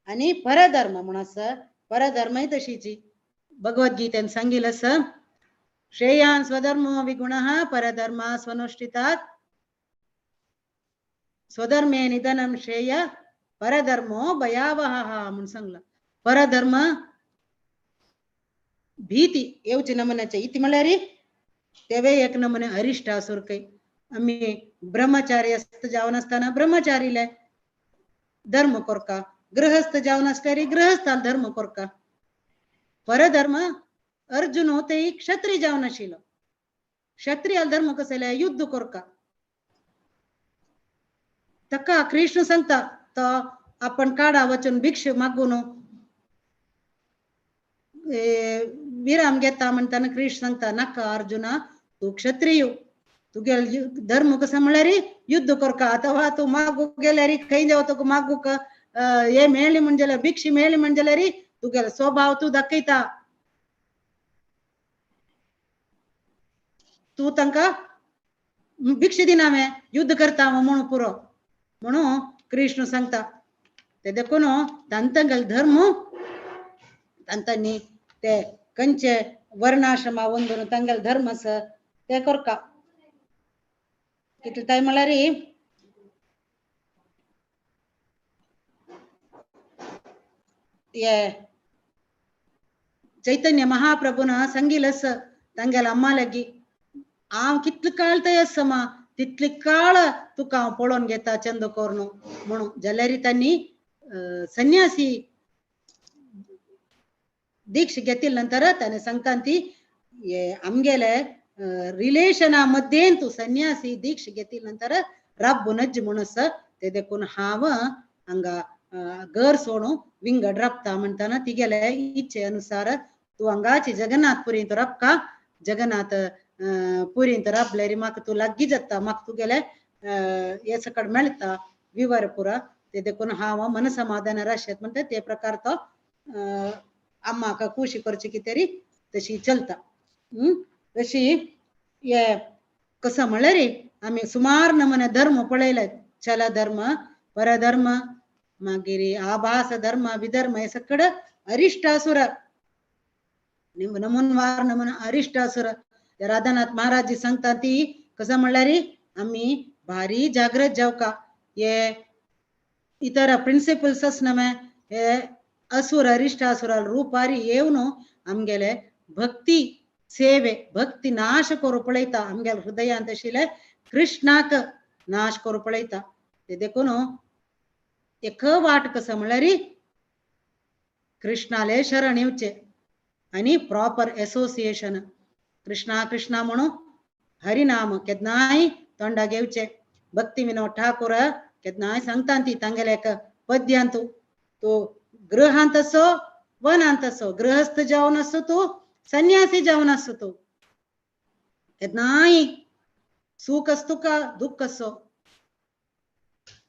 Speaker 3: आनी परधर्म म्हूण आसा. परधर्मय तशीची भगवद्गीतेन सांगिल्लें आसा, श्रेयान स्वधर्मो विगुणः परधर्म स्वनुष्ठितात् स्वधर्मे निधनं श्रेय परधर्मो भयावह म्हूण सांगला. परधर्म भीती येवची नमुन्याचे इति म्हळ्यार तेवे एक नमुने अरिश्टासुर खंय. आमी ब्रह्मचारी आसता जावन आसतना ब्रह्मचारीले धर्म करका, गृहस्थ जावन आसल्यार गृहस्थाल धर्म करका. परधर्म अर्जुन ते क्षत्रिय जावन आशिल्लो, क्षत्रियाल धर्म कसले युद्ध करका. ताका कृष्ण सांगता तो आपण काडा वचून भिक्ष मागून विराम घेता म्हणटाना कृष्ण सांगता नाका अर्जुना, तूं क्षत्रिय, तुगेल धर्म कसो म्हळ्यार युद्ध करका. अथवा तूं मागूंक गेल्यार खंय जावं तुका मागूंक हे मेळ्ळी म्हण जाल्यार भिक्षी मेळ्ळी म्हण जाल्यार तुगेलो स्वभाव तूं दाखयता, तूं तांकां भिक्षी दिना हांवें युद्ध करता म्हणून पुरो म्हणून कृष्ण सांगता. ते देखून तांतगेलो धर्म तांतांनी ते खंयचे वर्णाश्रमा वंदून तांगेलो धर्म आसा ते करका. कितले काय म्हळ्यार हे चैतन्य महाप्रभून सांगिल्लें आसा तांगेल्या अम्मा लागीं, हांव कितले काळ थंय आसा मा तितले काळ तुका हांव पळोवन घेता चंद करून म्हणून. जाल्यार तांणी संन्यासी दीक्ष घेतल्या नंतर ताणें सांगता ती आमगेले रिलेशना मध्ये तूं संन्यासी दीक्ष घेतल्या नंतर रब्बू नज्ज म्हूण आसा ते देखून हांव हांगा घर सोडून विंगड राबता म्हणटाना तिगेले इच्छे अनुसार तूं हांगाची जगन्नाथ पुरींत राबका, जगन्नाथ पुरींत राबल्यार म्हाका तूं लागीं जाता, म्हाका तुगेले हे सकड मेळटा विवर पुरा, ते देखून हांव मन समाधान राशेत म्हणटा. ते प्रकार तो अम्माक खुशी करची कितें तशी चलता. तशी हे कसं म्हळ्यार आमी सुमार नमुने धर्म पळयले, चल धर्म परधर्म मागीर आभास धर्म विधर्म हे सगळं अरिश्टासुर नमुनवार नमुना अरिश्टासुर. राधानाथ महाराज सांगता ती कसं म्हळ्यार आमी भारी जागृत जावका, हे इतर प्रिन्सिपल्स आसना हे असुर अरिश्टासुर रूपारी येवन आमगेले भक्ती सेवे भक्ती नाश करू पळयता, आमगेले हृदयांत आशिल्ले कृष्णाक नाश करू पळयता. ते देखून एक वाट कसं म्हळ्यार कृष्णाले शरण येवचे आनी प्रॉपर एसोसिएशन, कृष्णा कृष्णा म्हणून हरिनाम केन्नाय तोंडा घेवचे. भक्ती विनोद ठाकूर केन्नाय सांगता ती तांगेले एक पद्यांत, तो गृहांत असो वनांत असो, गृहस्थ जावन आसूं तूं संन्यासी जावन आसूं तूं, केन्नाय सुख आसता तुका दुःख असो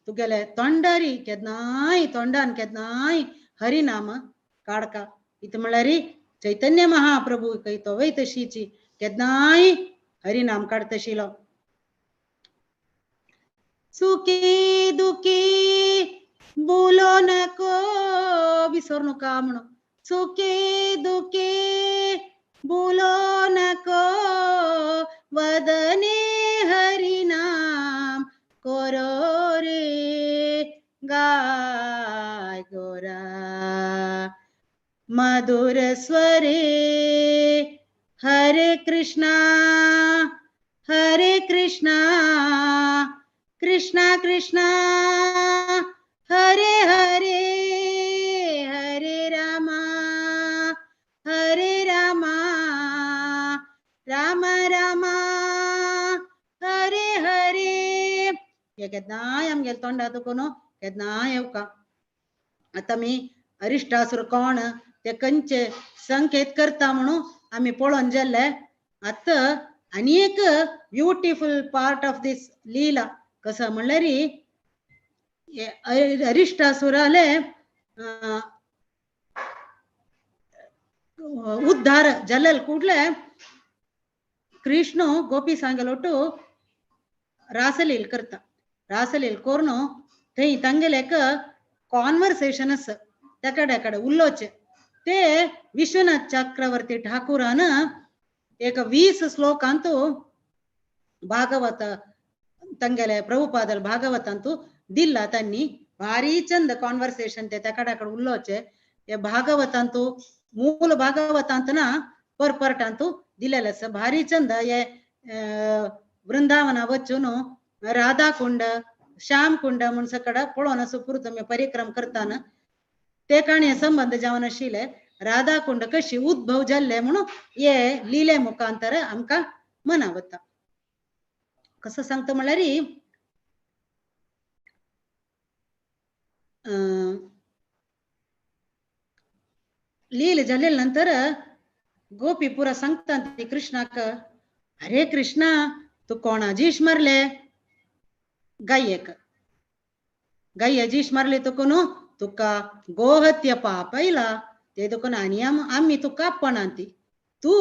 Speaker 3: तुगेले तोंडारी केन्नाय तोंडान केन्नाय हरिनाम काडका. इतलें म्हळ्यार चैतन्य महाप्रभू खंय तोवय तशीची केन्नाय हरिनाम काडतशिलो. सुखी दुखी बोलो नको विसरू नका म्हणून, सुखी दुखी बोलो नको वदने हरिनाम करो रे गाय गोरा मधुर स्वरे हरे कृष्णा हरे कृष्णा कृष्णा कृष्णा हरे हरे हरे रामा हरे रामा राम रामा हरे हरे. हे केन्नाय आमगेले तोंडा तुका न्हू केन्नाय येवका. आतां आमी अरिश्टासुर कोण ते खंयचे संकेत करता म्हणून आमी पळोवन गेल्ले. आतां आनी एक ब्युटिफूल पार्ट ऑफ these लीला कसं म्हणल्यार अरिश्टासुराले उद्धार जाल्ले ಕೂಡ್ಲೆ ಕೃಷ್ಣ ಗೋಪಿ सांगलोटು ರಾಸಲೀಲ್ करता. ರಾಸಲೀಲ್ कोरून थंय तांगेले एक कॉन्वर्सेशन आसा तेकडे कडेन उलोवचें ते विश्वनाथ चक्रवर्ती ठाकूरान एक 20 श्लोकांतु भागवत तांगेले प्रभुपादल भागवतांतु दिल्ला तांणी भारी चंद कॉन्वर्सेशन ते तेकडे कडेन उलोवचें हे भागवतांतु मूल भागवतांत ना परपरटांतु दिलेले आसा भारी चंद हे वृंदावना वचून राधा कुंड श्याम कुंड म्हूण सकड पळोवन असो पुरो तुमी परिक्रम करताना ते काणये संबंद जावन आशिल्ले राधा कुंड कशी उद्भव जाल्ले म्हणून हे लिले मुखांतर आमकां मनावता कसं सांगता म्हणल्यार लील जाले नंतर गोपी पुरा सांगता ती कृष्णाक अरे कृष्णा तू कोणा जीश मारले गायेक गाय जीश मारले तुका न्हू तुका गोहत्य पाप आयला ते तुका आनी आमी तुका आपणांती तू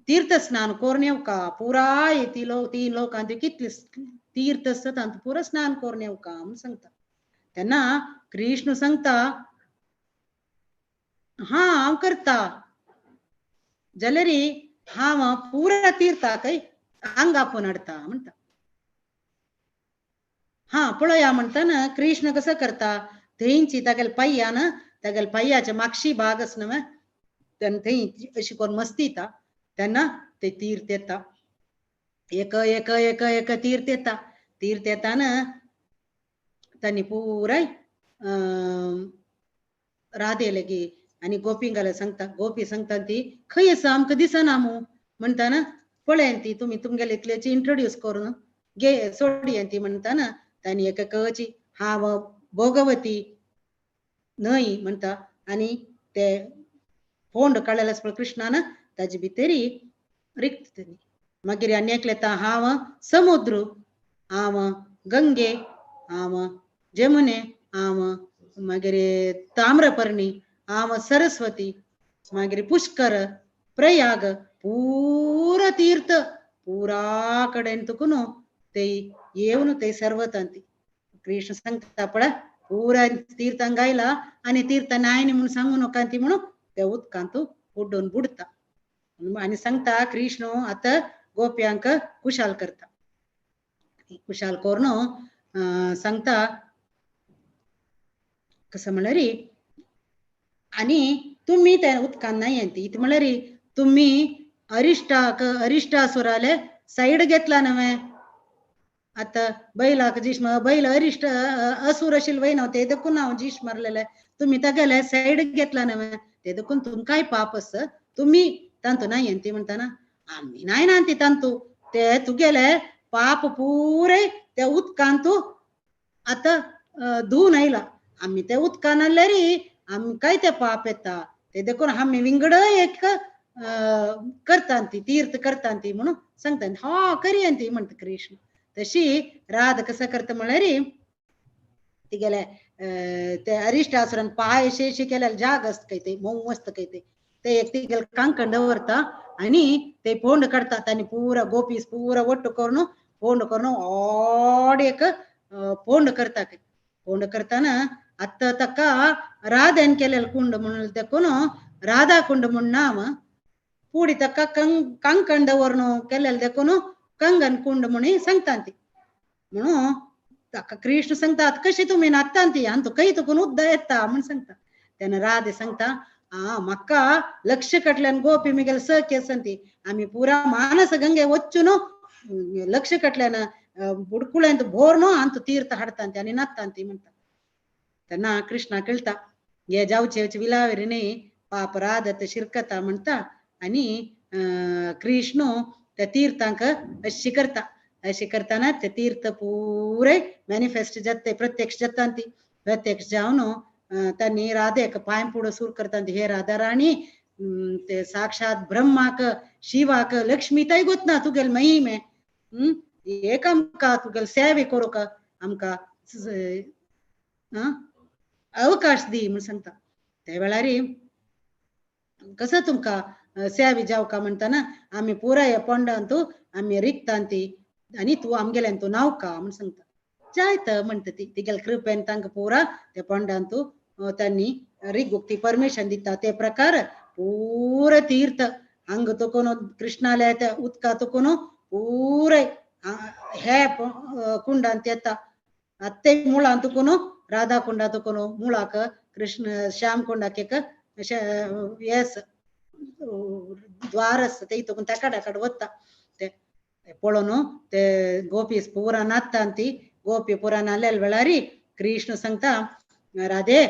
Speaker 3: तीर्थ स्नान करून येवका पुराय ती लोक तीन लोकांती कितले तीर्थ आसता तांतू पुरा स्नान करून येवका म्हूण सांगता तेन्ना कृष्ण सांगता हा हांव करता जाल्यार हांव पुरा तीर्थाक आंग आपोवन हाडटा म्हणटा हा पळया म्हणटाना कृष्ण कसो करता थंयची तागेले पांयान तागेले पांयाचे मागशी भाग आसा न्हय तेन्ना थंय अशी करून मस्ती येता तेन्ना ते तीर्थ येता एक एक एक एक तीर्थ येता तीर्थ येताना तांणी पुराय राधे लगी आनी गोपींगाले सांगता गोपी सांगता ती खंय आसा आमकां दिसना मू म्हणटाना पळय ती तुमी तुमगेले इतल्याची इंट्रोड्यूस करून गे सोडया ती म्हणटाना तांणी एक कची हांव भोगवती न्हय म्हणटा आनी ते फोंड काडलेले आसा पळय कृष्णान ताजे भितरी रिक्त मागीर आनी एकले येता हांव समुद्र हांव गंगे हांव जमुने हांव मागीर ताम्रपर्णी हांव सरस्वती मागीर पुष्कर प्रयाग पुरा तीर्थ पुरा कडेन तुका न्हू ते येवन ते सर्वतांती कृष्ण सांगता पळय पुरा तीर्थांक आयला आनी तीर्थ नायनी म्हूण सांगू नाका ती म्हणून त्या उदकांत उड्डून बुडटा आनी सांगता कृष्ण आतां गोप्यांक कुशाल करता कुशाल करून सांगता कसं म्हणल्यार आनी तुमी त्या उदकान नाही ती इतलें म्हणल्यार तुमी अरिश्टाक अरिश्टासुराले सायड घेतला नव्हे आतां बैलाक जीश बैल अरिश्ट असुर आशिल्ले वय न्हू ते देखून हांव जीश मारलेले तुमी तागेले सायड घेतला नव्हे ते देखून तुमकांय पाप आसा तुमी तांतू नाही ती म्हणटाना आमी नाय ना ती तांतू ते तुगेले पाप पुरे त्या उदकान तूं आतां धुवन आयला आमी ते उदकान आसल्यार आमकांय ते पाप येता ते देखून आमी विंगड एक करता ती तीर्थ करता ती म्हणून सांगता हा करी ती म्हणटा कृष्ण तशी राध कसं करता म्हणल्यार तिगेले ते अरिश्टासुरान पांय अशे अशे केल्यार जाग आसता काय ते मोव आसता काय ते ते एक तिगेले कांकण दवरता आनी ते फोंड काडतात आनी पुरा गोपीस पुरा ಒಟ್ಟು करून फोंड करून ऑड एक फोंड करता फोंड करताना आतां ताका राधेन केलेले कुंड म्हणून देखून राधा कुंड म्हूण नांव पुडी ताका कंकण दवरून केलेले देखून कंगन कुंड म्हणून सांगता ती म्हणून ताका कृष्ण सांगता आतां कशी तुमी नाचता ती आनी तुकाय तुकून उद्दा येता म्हूण सांगता तेन्ना राधे सांगता आ म्हाका लक्ष कटल्यान गोपी मिगेले सखी आसा ती आमी पुरा मानस गंगे वचून लक्ष कटल्यान बुडकुळ्यांत भोर न्हू आनी तूं तीर्थ हाडटा ती आनी नाचता ती म्हणटा तेन्ना कृष्णा कळटा हे जावचे विलावेर न्ही पाप राधत शिरकता म्हणटा आनी कृष्ण त्या तीर्थांक अशी करता अशी करताना ते तीर्थ पुरे मॅनिफेस्ट जाता प्रत्यक्ष जाता ती प्रत्यक्ष जावन तांणी राधेक पांय पुडो सूर करता हे राधा राणी ते साक्षात ब्रह्माक शिवाक लक्ष्मी ताय गोतना तुगेले महिमे एक आमकां तुगेले सेवे करूंक आमकां अवकाश दी म्हूण सांगता त्या वेळार कसं तुमकां सेवे जावका म्हणटाना आमी पुराय पोंडांतू आमी रिगतांती आनी तूं आमगेल्यान तूं नावका म्हूण सांगता. जायत म्हणटा ती तिगेले कृपेन तांकां पुरा ते पंडांतू त्यांनी रिगुक ती परमिशन दिता. ते प्रकार पुरा तीर्थ हांग तुकून कृष्णाले त्या उदका तुकून पुरे हे कुंडांत येता. आत्ते मुळां तुकून राधा कुंडा तुकून मुळाक कृष्ण श्याम कुंडाक एक येस द्वार आसता ते तुकून तेका कड वता. ते पळोवन ते गोपी पुरा नाचता ती गोपी पुरा नाल्ले वेळारी कृष्ण सांगता राधे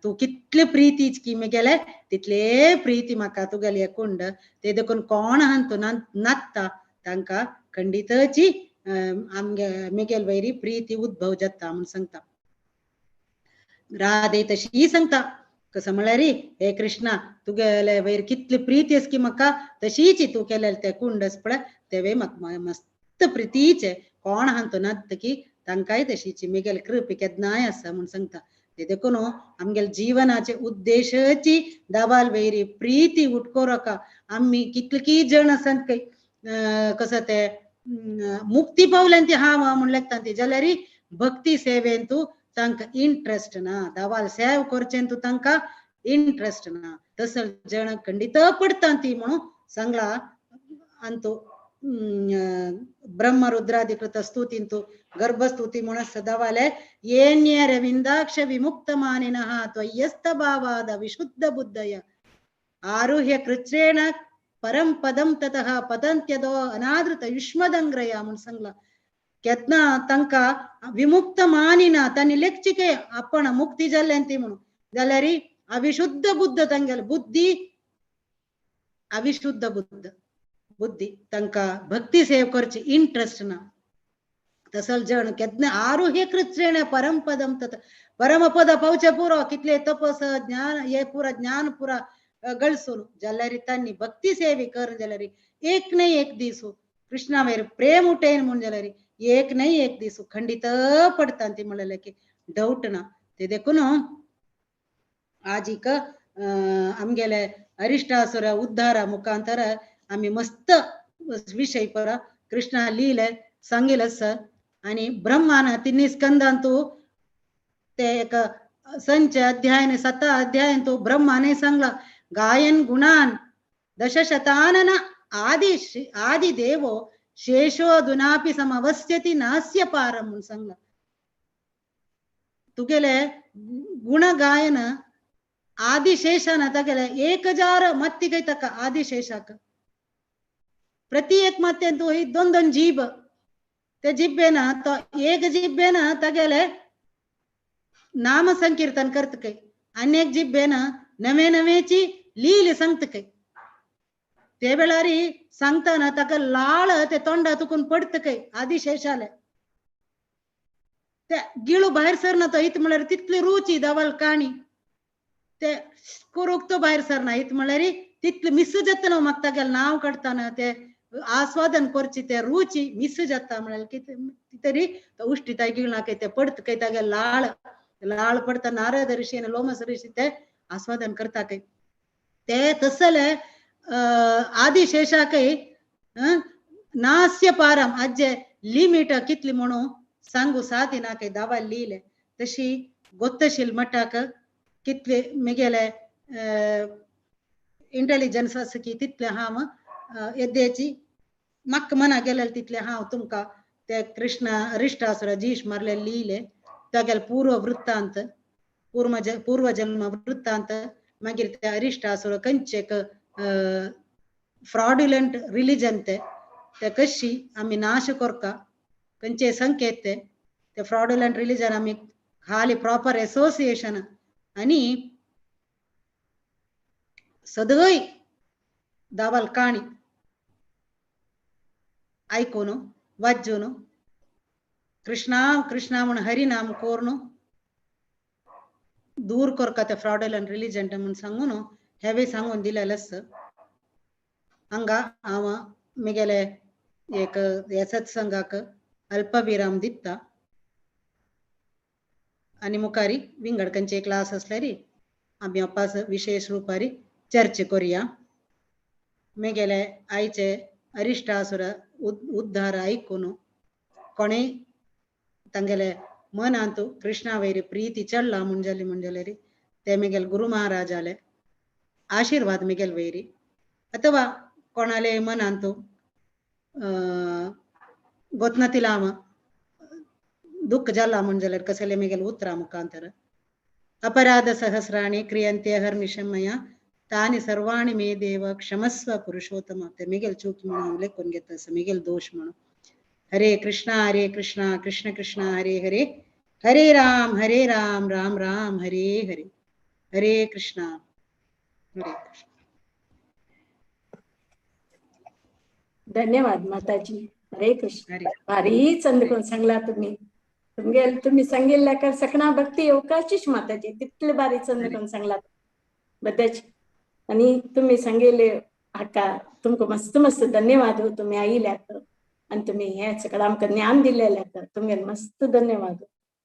Speaker 3: तूं कितले प्रितीच की मेगेले तितले प्रिती म्हाका तुगेले कुंड ते देखून कोण आहा तूं नाचता तांकां खंडितची आमगे मेगेल वैरी प्रिती उद्भव जाता म्हूण सांगता. राधे तशी सांगता कसं म्हळ्यार हे कृष्णा तुगेले वयर कितली प्रिती आसा की म्हाका तशीच तूं केलेले ते कुंड आसा पळय तेवे म्हाका मस्त प्रितीचे कोण आहा तूं नाचता की तांकांय तशीची मेगेले कृपे केन्नाय आसा म्हूण सांगता. ते देखून आमगेले जीवनाचे उद्देशाची दाबाल वैरी प्रिती उटकोरका आमी कितली जण आसात काय कसं ते मुक्ती पावल्यान ती हा म्हूण लेखता ती जाल्यार भक्ती सेवेन तूं तांकां इंट्रस्ट ना, दावाल सेव करचें तूं तांकां इंट्रस्ट ना, तसो जण खंडीत पडटा ती म्हणून सांगला. अंतू ब्रह्मरुद्राधिकृत स्तुतींतु गर्भस्तुती म्हणून सदावाले येन्यरविंदाक्ष विमुक्त मानिनः त्वय्यस्त भावाद विशुद्ध बुद्धय आरुह्य कृच्छ्रेण परम पदम ततः पतंत्यदो अनादृत युष्मदंग्रया म्हणून सांगला. केन्ना तांकां विमुक्त मानिना तांणी लेखचिके आपण मुक्ती जाल्ल्यान ती म्हणून जाल्यार अविशुद्ध बुद्ध तांगेले बुद्धी अविशुद्ध बुद्ध बुद्धी तांकां भक्ती सेव करची इंट्रस्ट ना. तसल जण केन्ना आरुह्य कृच्छ्रेण परमपदम तत परमपद पावचे पुरो कितले तपस ज्ञान हे पुरा ज्ञान पुरा गळसून जाल्यार तांणी भक्ती सेवी कर जाल्यार एक न्हय एक दीस कृष्णा वयर प्रेम उठेन म्हूण जाल्यार एक न्हय एक दीस खंडीत पडटा ती म्हणलें की डावट ना. ते देखून आजीक आमगेले अरिष्टासुर उद्धारा मुखांतर आमी मस्त विशय परा कृष्णा लिहिले सांगितलं आसा. आनी ब्रह्मान तिन्ही स्कंदांतू ते एक संच अध्याय 7 अध्याय तो ब्रह्माने सांगला गायन गुणान दशशतानन आदि आदि देवो शेषो अधुनापि समवस्यति नास्य पारम म्हणून सांगला. तुगेले गुण गायन आदिशेषान तगेले 1000 मत्तिगे तक आदिशेषाक प्रति एक मत्तेंतु ही दोन दोन जीभ ते जिब्बेन तो एक जिब्बेन तगेले नाम संकीर्तन करतकै अनेक जिब्बेन नवे नवेची लील सांगतकै ते वेळारी सांगताना ताका लाळ ते तोंडा तुकून पडतकै आदिशेषाले ते गिळू भायर सरना तो इत म्हळ्यार तितली रुची दावाल काणी ते करूक तो भायर सरना इत म्हळ्यार तितली मिस जाता न्हू म्हाका तागेलें नांव काडटाना ते आस्वादन करची ते रुची मिस जाता म्हळ्यार कितें तरी उश्टी ताय गिळना ते पडत काय तागेलें लाळ लाळ पडता नारद ऋषी आनी लोमस ऋषी ते आस्वादन करता काय ते तसले आदिशेषाकय नास्य पारम आजे लिमिट कितली म्हणून सांगू सादी ना काय दावा लिहिले तशी गोत्तशील मठाक कितले मेगेले इंटेलिजन्स आसा की तितले हांव येद्याची म्हाका मना गेलेले तितले हांव तुमकां ते कृष्ण अरिष्टासुर जीश मारले लिहिले तागेले पूर्व वृत्तांत पूर्वजन्म वृत्तांत मागीर ते अरिष्टासुर खंयचे फ्रॉड्युलंट रिलिजन ते ते कशी आमी नाश करका खंयचे संकेत ते ते फ्रॉड्युलंट रिलिजन आमी खाली प्रॉपर एसोसिएशन आनी सदय दावाल काणी आयकून वाजून कृष्णा कृष्णा म्हूण हरिनाम कोरून दूर करका ते फ्रॉड्युलंट रिलिजन म्हूण सांगून हेवूय सांगून दिलेलें आसा. हांगा हांव म्हगेले एक ह्या सत्संगाक अल्पविराम दिता आनी मुखारी विंगड खंयचे क्लास आसल्यार आमी अपास विशेष रुपारी चर्चा करुया. म्हगेले आयचे अरिष्टासुर उद्धार आयकून कोणेय तांगेले मनांतू कृष्णा वयर प्रीती चडला म्हणजाली म्हणजालेरी ते मिगेल गुरु महाराजाले आशीर्वाद मिगेल वयरी अथवा कोणाले मनांतू गोतनातिलाम दुःख जाला म्हणजाल्यार कसले मिगेल उतरा मुखांतर अपराध सहस्राणि क्रियन्ते अहर्निशं मया तानि सर्वाणि मे देव क्षमस्व पुरुषोत्तम. ते मिगेल चूक म्हणून लेखून घेत मिगेल दोष म्हणून. हरे कृष्णा कृष्णा कृष्णा हरे हरे हरे राम राम राम हरे हरे. हरे कृष्णा हरे कृष्णा.
Speaker 2: धन्यवाद माताजी. हरे कृष्ण. भारी चंद कोण सांगला तुम्ही. तुम्ही सांगितल्या सकणा भक्ती येवकाचीच माताजी, तितले भारी चंद कोण सांगला बद्दच. आणि तुम्ही सांगितले हाका तुमका मस्त मस्त धन्यवाद हो. तुम्ही आयिल्यात आणि तुम्ही हे सगळं आमकां ज्ञान दिलेल्यात, तुमगे मस्त धन्यवाद,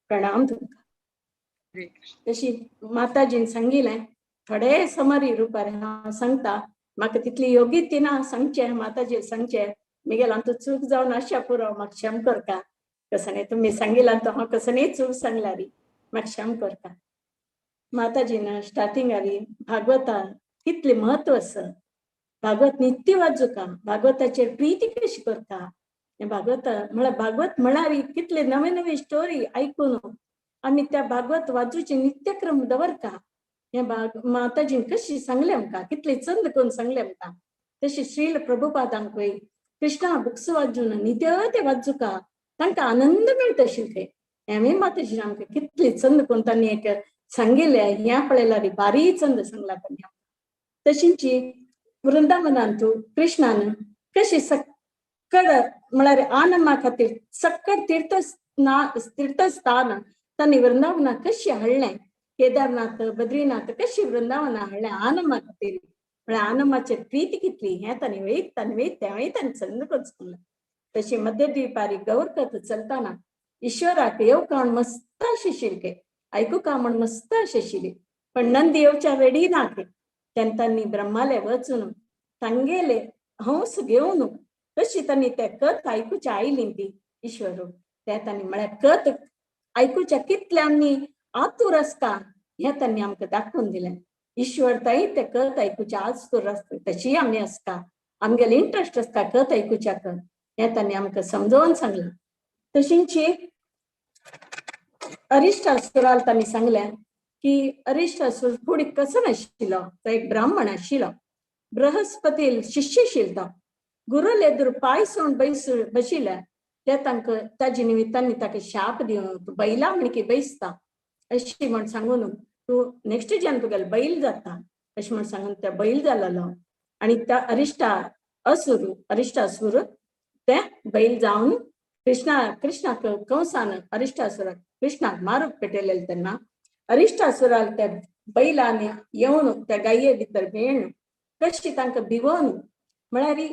Speaker 2: प्रणाम तुमकां. तशी माताजीन सांगितलें थोडे समरी रुपार हांव सांगता, म्हाका तितली योगी ती ना सांगचें माताजी सांगचें. मिगेल आमचो चूक जावन आशा पुरो, म्हाका क्षम करता. कसने तुम्ही सांगितलं तो हांव कसने चूक सांगलारी, म्हाका क्षम करता. माताजीन स्टार्टिंग आली भागवता कितले महत्व आसा, भागवत नित्य वाचूका, भागवताचेर प्रीती कशी करता. भागवत म्हळ्यार भागवत म्हळ्यार कितले नवे नवे स्टोरी आयकून आमी त्या भागवत वाचूचे नित्यक्रम दवरता. हे माताजीन कशी सांगले आमकां, कितले चंद करून सांगले आमकां. तशी श्रील प्रभुपादांकय कृष्णा बुक्स वाचून नित्य ते वाचूका तांकां आनंद मेळटा आशिल्ले. हेंवूय माताजीन आमकां कितले चंद करून तांणी एक सांगिल्लें. हें पळयल्यार बारी चंद सांगला तांणी. तशींची वृंदावनांतू कृष्णान कशी सक्कड म्हळ्यार आनंदा खातीर सक्कड तीर्थस्थान तांणी वृंदावना कशी हाडलें, केदारनाथ बद्रीनाथ कशी वृंदावना हाडलें आनंदा खातीर. म्हळ्यार आनंदाचेर प्रीती कितली हें तांणी वयत तांणी वयत तेंवूय तांणी चंद करून सांगलें. तशी मध्यद्वीपारी गौरकथ चलताना ईश्वराक येवका म्हण मस्त आशिल्ले, आयकुका म्हण मस्त आशिल्ली, पण नंदी येवच्या रेडी ना. तेन्ना तांणी ब्रह्माले वचून तांगेले हंस घेवन कशी तांणी ते कथ आयकुच्या आयली ती ईश्वर ते तांणी म्हळ्यार कथ आयकुच्या कितले आमी आतूर आसता हें तांणी आमकां दाखोवन दिलें. ईश्वर ताई ते कथ आयकुच्या आतूर आसता तशी आमी आसता, आमगेले इंट्रस्ट आसता कथ आयकुच्या कथ, हें तांणी आमकां समजोवन सांगलें. तशींची अरिश्टासुराल तांणी सांगलें की अरिश्टासूर फुडें कसो नाशिल्लो, तो एक ब्राह्मण आशिल्लो, बृहस्पतील शिष्य आशिल्लो तो. गुरुले एदुर पांय सोड बशिल्ले ते तांकां ताजे निमित्तान ताका शाप दिवन तूं बैला म्हणकी बैसता अशी म्हण सांगून तूं नेक्स्ट जन तुगेले बैल जाता अशें म्हण सांगून त्या बैल जालेलो. आनी त्या अरिश्टा असुर अरिश्टासूर ते बैल जावन कृष्णा कृष्णाक कंसान अरिश्टासुराक कृष्णाक मारूंक पेटयलेले. तेन्ना अरिश्टासुराक त्या बैलान येवन त्या गाये भितर मेळ्ळें कशी तांकां भिवोन म्हळ्यार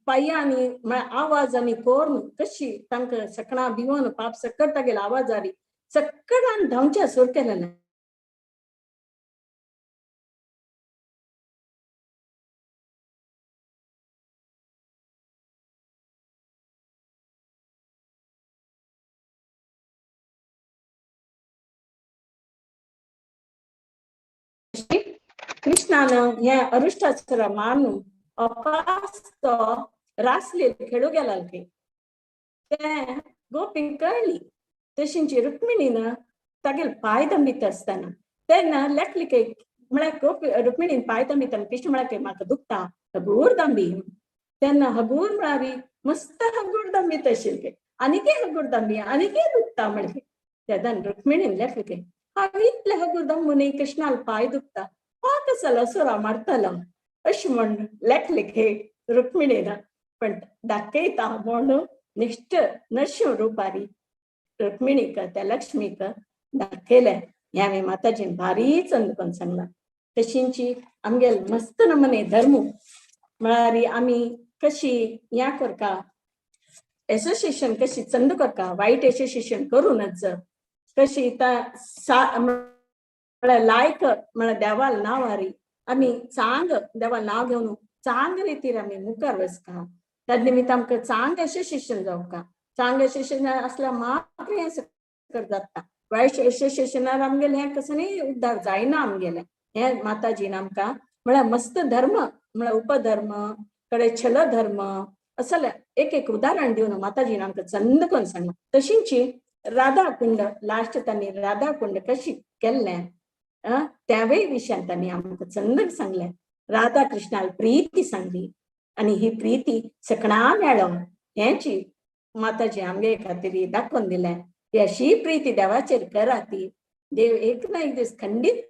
Speaker 2: पांयांनी म्हळ्यार आवाज आनी कोरून कशी तांकां सकणां भिवोन पाप सकट तागेले आवाजारी सकटान धांवच्या सुर केलेलें. कृष्णान हे अरिश्टासुरा मारून अपास तो रासलील खेळू गेला ते गोपींक कळ्ळी. तशींची रुक्मिणीन तागेले पांय दंबीत आसतना तेन्ना लेखली काय म्हळ्यार गोपी रुक्मिणीन पांय दंबीत कृष्ण म्हळ्यार काय म्हाका दुखता हगूर दंबी. तेन्ना हगूर म्हळ्यार मस्त हगूर दंबीत आशिल्ले आनीकय हगूर दंबी आनीकय दुखता म्हणले. तेन्ना रुक्मिणीन लेखली काय हांव इतले हगूर दंबून कृष्णाल पांय दुखता हो कसलो असुरा मारतलो अशें म्हण लेखले घे रुक्मिणीन. पण दाखयता म्हणून निश्ट नरशिंव रुपारी रुक्मिणीक त्या लक्ष्मीक दाखयलें. हें हांवें माताजीन भारी चंद करून सांगलां. तशींची आमगेले मस्त नमने धर्म म्हळ्यार आमी कशी ह्या करता एसोसिएशन कशी चंद करता, वायट एसोसिएशन करूनच कशी म्हळ्यार लायक म्हळ्यार देवाल नांव हारी आमी चांग देवाल नांव घेवन चांग रितीर आमी मुखार वचता. त्या निमित्त आमकां चांग एसोसिएशन जावका. चांग एसोसिएशन असल्यार मात्र हें सकट जाता, वायट एसोसिएशनार आमगेलें हें कसो उद्धार जायना आमगेलें. हें माताजीन आमकां म्हळ्यार मस्त धर्म म्हळ्यार उपधर्म कडे छल धर्म असले एक एक उदाहरण दिवन माताजीन आमकां चंद करून सांगलां. तशींची राधा कुंड लास्ट तांणी राधा कुंड कशी केल्लें त्यावेळी विशयान तांणी आमकां चंद सांगलें. राधा कृष्णाल प्रीती सांगली आनी ही प्रीती सकणा मेळो हेंची माताजी आमगे खातीर दाखोवन दिलें. ही अशी प्रीती देवाचेर करा ती देव एक ना एक दीस खंडीत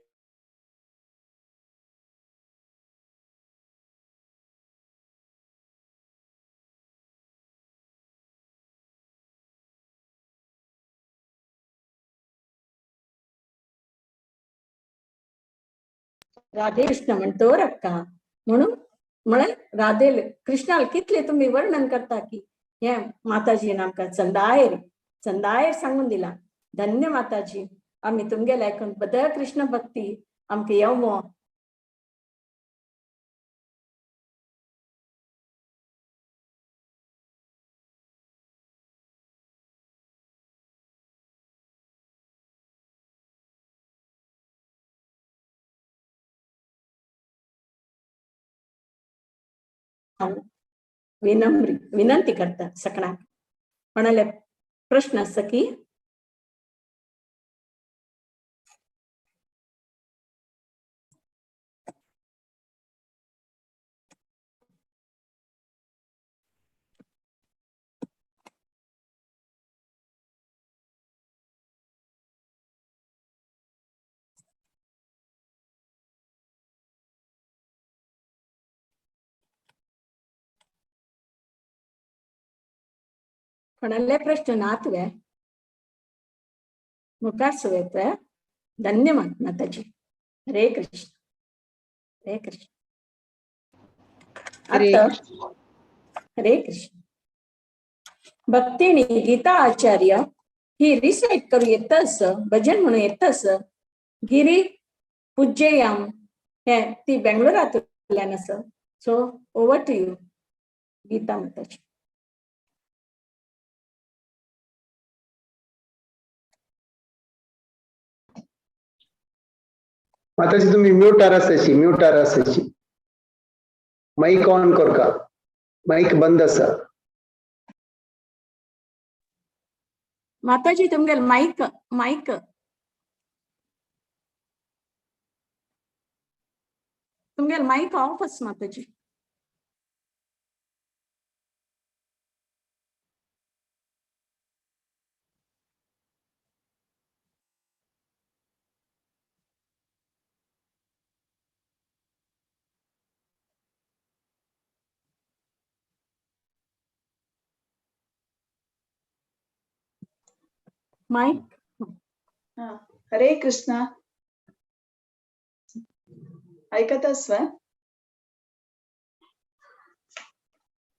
Speaker 2: राधे कृष्ण म्हणतो रक्का म्हणून म्हळ्यार राधे कृष्णाल कितले तुम्ही वर्णन करता की हे माताजीन आमकां चंदायर चंदायर सांगून दिला. धन्य माताजी, आमी तुमगेले आयकून बदल कृष्ण भक्ती आमकां येवो. विनम्र विनंती करता सकणाक. म्हणाले प्रश्न आसा की कोणाले प्रश्न नातवे मुखार सुवेत. धन्यवाद माताजी. हरे कृष्ण हरे कृष्ण. आता हरे कृष्ण. भक्तीणी गीता आचार्य ही रिसाईट करू येतस भजन म्हणून येतस गिरी पूज्ययाम हे ती बेंगलोरांतल्यान आसा. So over to you Geeta Mataji.
Speaker 1: Mataji तुम्ही म्यूट असायची, म्यूट असायची. माईक ऑन कर का, माईक बंद असा.
Speaker 2: माताजी तुमगेल माईक माईक तुमगेल माईक ऑफ आस माताजी. माईक.
Speaker 4: हरे कृष्णा. ऐकत असवा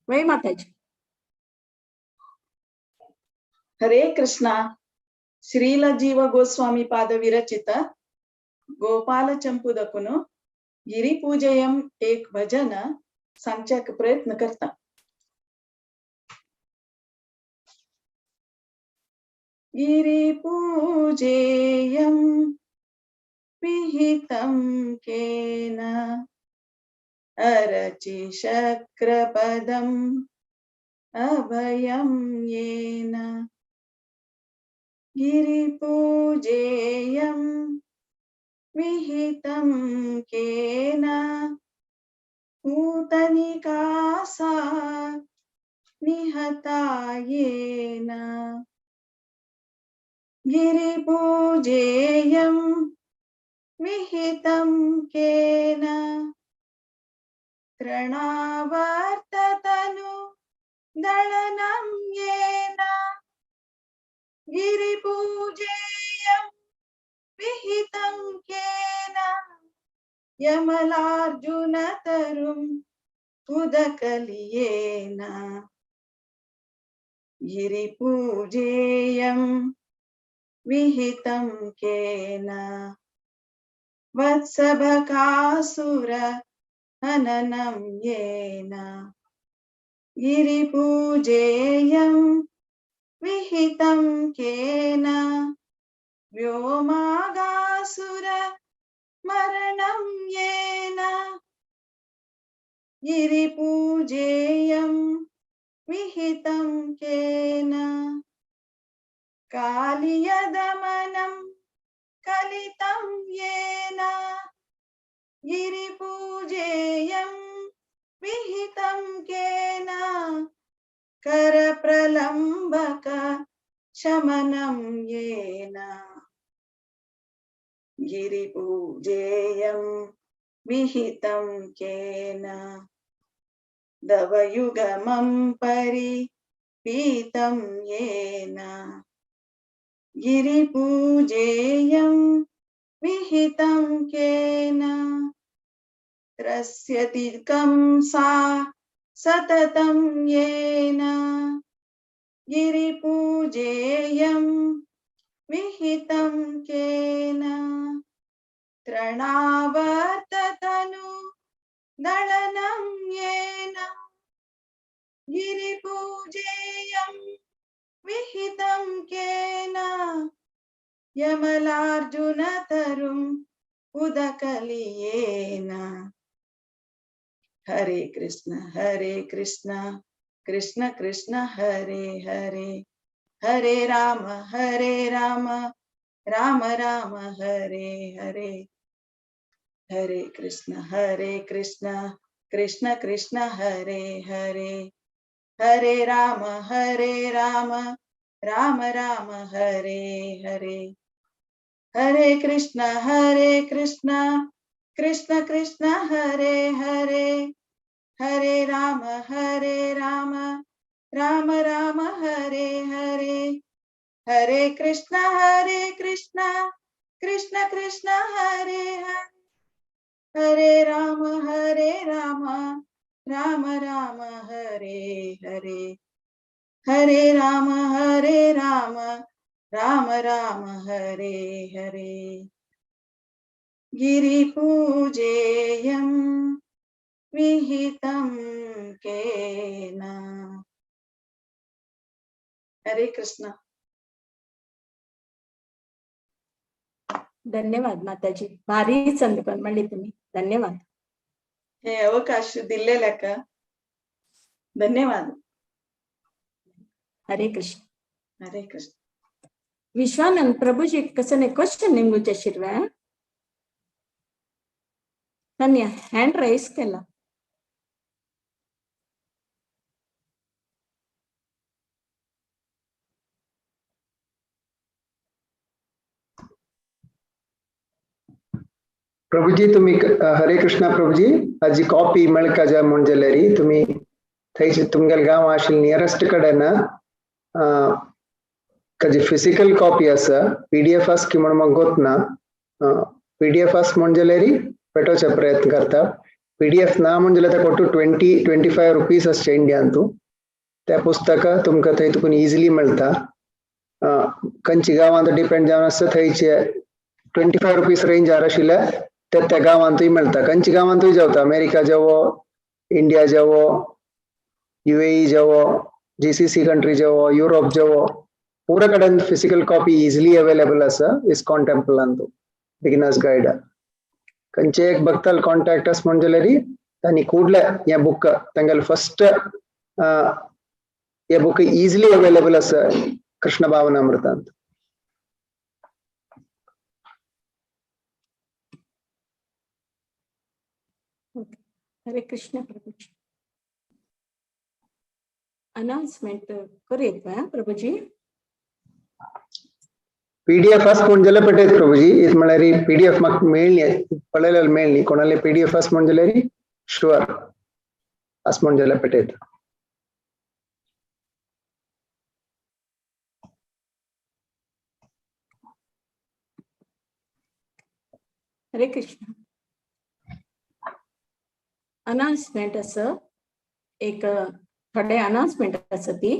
Speaker 2: वय माताजी.
Speaker 4: हरे कृष्णा. श्रील जीव गोस्वामी पाद विरचित गोपाल चंपुदकुनु गिरिपूजयम एक भजन सांगच्याक प्रयत्न करता. गिरिपूजेयं विहितं केन अरचिशक्रपदम् अभयं येन. गिरिपूजेयं विहितं केन पूतनिकासा निहता येन. गिरिपूजेयं विहितं केन तृणावर्ततनु दळनं येन. गिरिपूजेयं विहितं केन यमलार्जुनतरुं उदकलियेन. गिरिपूजेयं विहितं केन वत्सभकासुर हननं येन. गिरिपूजेयं विहितं केन व्योमागासुर मरणं येन गिरिपूजेयं विहितं केन कालियदमनं कलितं येन गिरिपूजेयं विहितं केन करप्रलम्बक शमनं येन गिरिपूजेयं विहितं केन दवयुगमं परिपीतं येन गिरिपूजेयं विहितं केन त्रस्यति कंसा सततं येन गिरिपूजेयं विहितं केन तृणावर्ततनु दळनं येन गिरिपूजेयं विहितं केन यमलार्जुनतरुं उदकलियेन। हरे कृष्ण कृष्ण कृष्ण हरे हरे हरे राम राम राम हरे हरे हरे कृष्ण कृष्ण कृष्ण हरे हरे हरे राम राम राम हरे हरे हरे कृष्ण कृष्ण कृष्ण हरे हरे हरे राम राम राम हरे हरे हरे कृष्ण कृष्ण कृष्ण हरे हरे हरे राम राम राम हरे हरे हरे राम राम राम हरे हरे। गिरिपूजेयं विहितं केन। हरे कृष्ण।
Speaker 2: धन्यवाद माताजी, भारी संदर्भ म्हणली तुम्ही, धन्यवाद।
Speaker 4: हे अवकाश दिलेल्या का धन्यवाद।
Speaker 2: हरे कृष्ण।
Speaker 4: हरे कृष्ण।
Speaker 2: विश्वानंद प्रभुजी कसं क्वेश्चन निमगुचे शिरवा त्यांनी हँड राईज केला।
Speaker 1: प्रभुजी तुम्ही हरे कृष्णा प्रभुजी आजी कॉपी मेळका जाय म्हूण जाल्यार तुम्ही थंयचे तुमगेले गांव आशिल्ले नियरेस्ट कडेन ताजी फिजिकल कॉपी आसा, पीडीएफ आसा की म्हूण म्हाका गोत ना, पीडीएफ आसा म्हूण जाल्यार पेटोवचे प्रयत्न करता, पीडीएफ ना म्हूण जाल्यार ताका टू 20-25 रुपीज आसचे इंडियान तूं त्या पुस्तकां तुमकां थंय तुका इजिली मेळटा। खंयच्या गांवांत डिपेंड जावन आसता थंयचे 25 रुपीज रेंजार आशिल्ले त्या त्या गांवांतूय मेळटा, खंयच्या गांवांतूय जावता, अमेरिका जावो, इंडिया जावो, यूएई जावो, जीसीसी कंट्री जावो, युरोप जावो, पुरा कडेन फिजिकल कॉपी इजिली अवेलेबल आसा इस्कॉन टेम्पलान तूं बिगिनर्स गायड खंयचे एक भक्ताल कॉन्टॅक्ट आसा म्हूण जाल्यार तांणी कुडले हे बुक तांगेले फर्स्ट हे बुक इजिली अवेलेबल आसा कृष्ण भावनामृतांत।
Speaker 2: हरे कृष्ण प्रभुजी। अनाउन्समेंट करूयात प्रभुजी।
Speaker 1: पीडीएफ आसा म्हूण जाल्यार पेटयत प्रभुजी, इत म्हळ्यार पीडीएफ म्हाका मेळ्ळी पळयल्यार मेळ्ळी, कोणाले पीडीएफ आसा म्हूण जाल्यार शुअर आसा म्हूण जाल्यार पेटयत।
Speaker 2: हरे कृष्ण। अनाउन्समेंट आसा एक थोडे अनाउन्समेंट आसा ती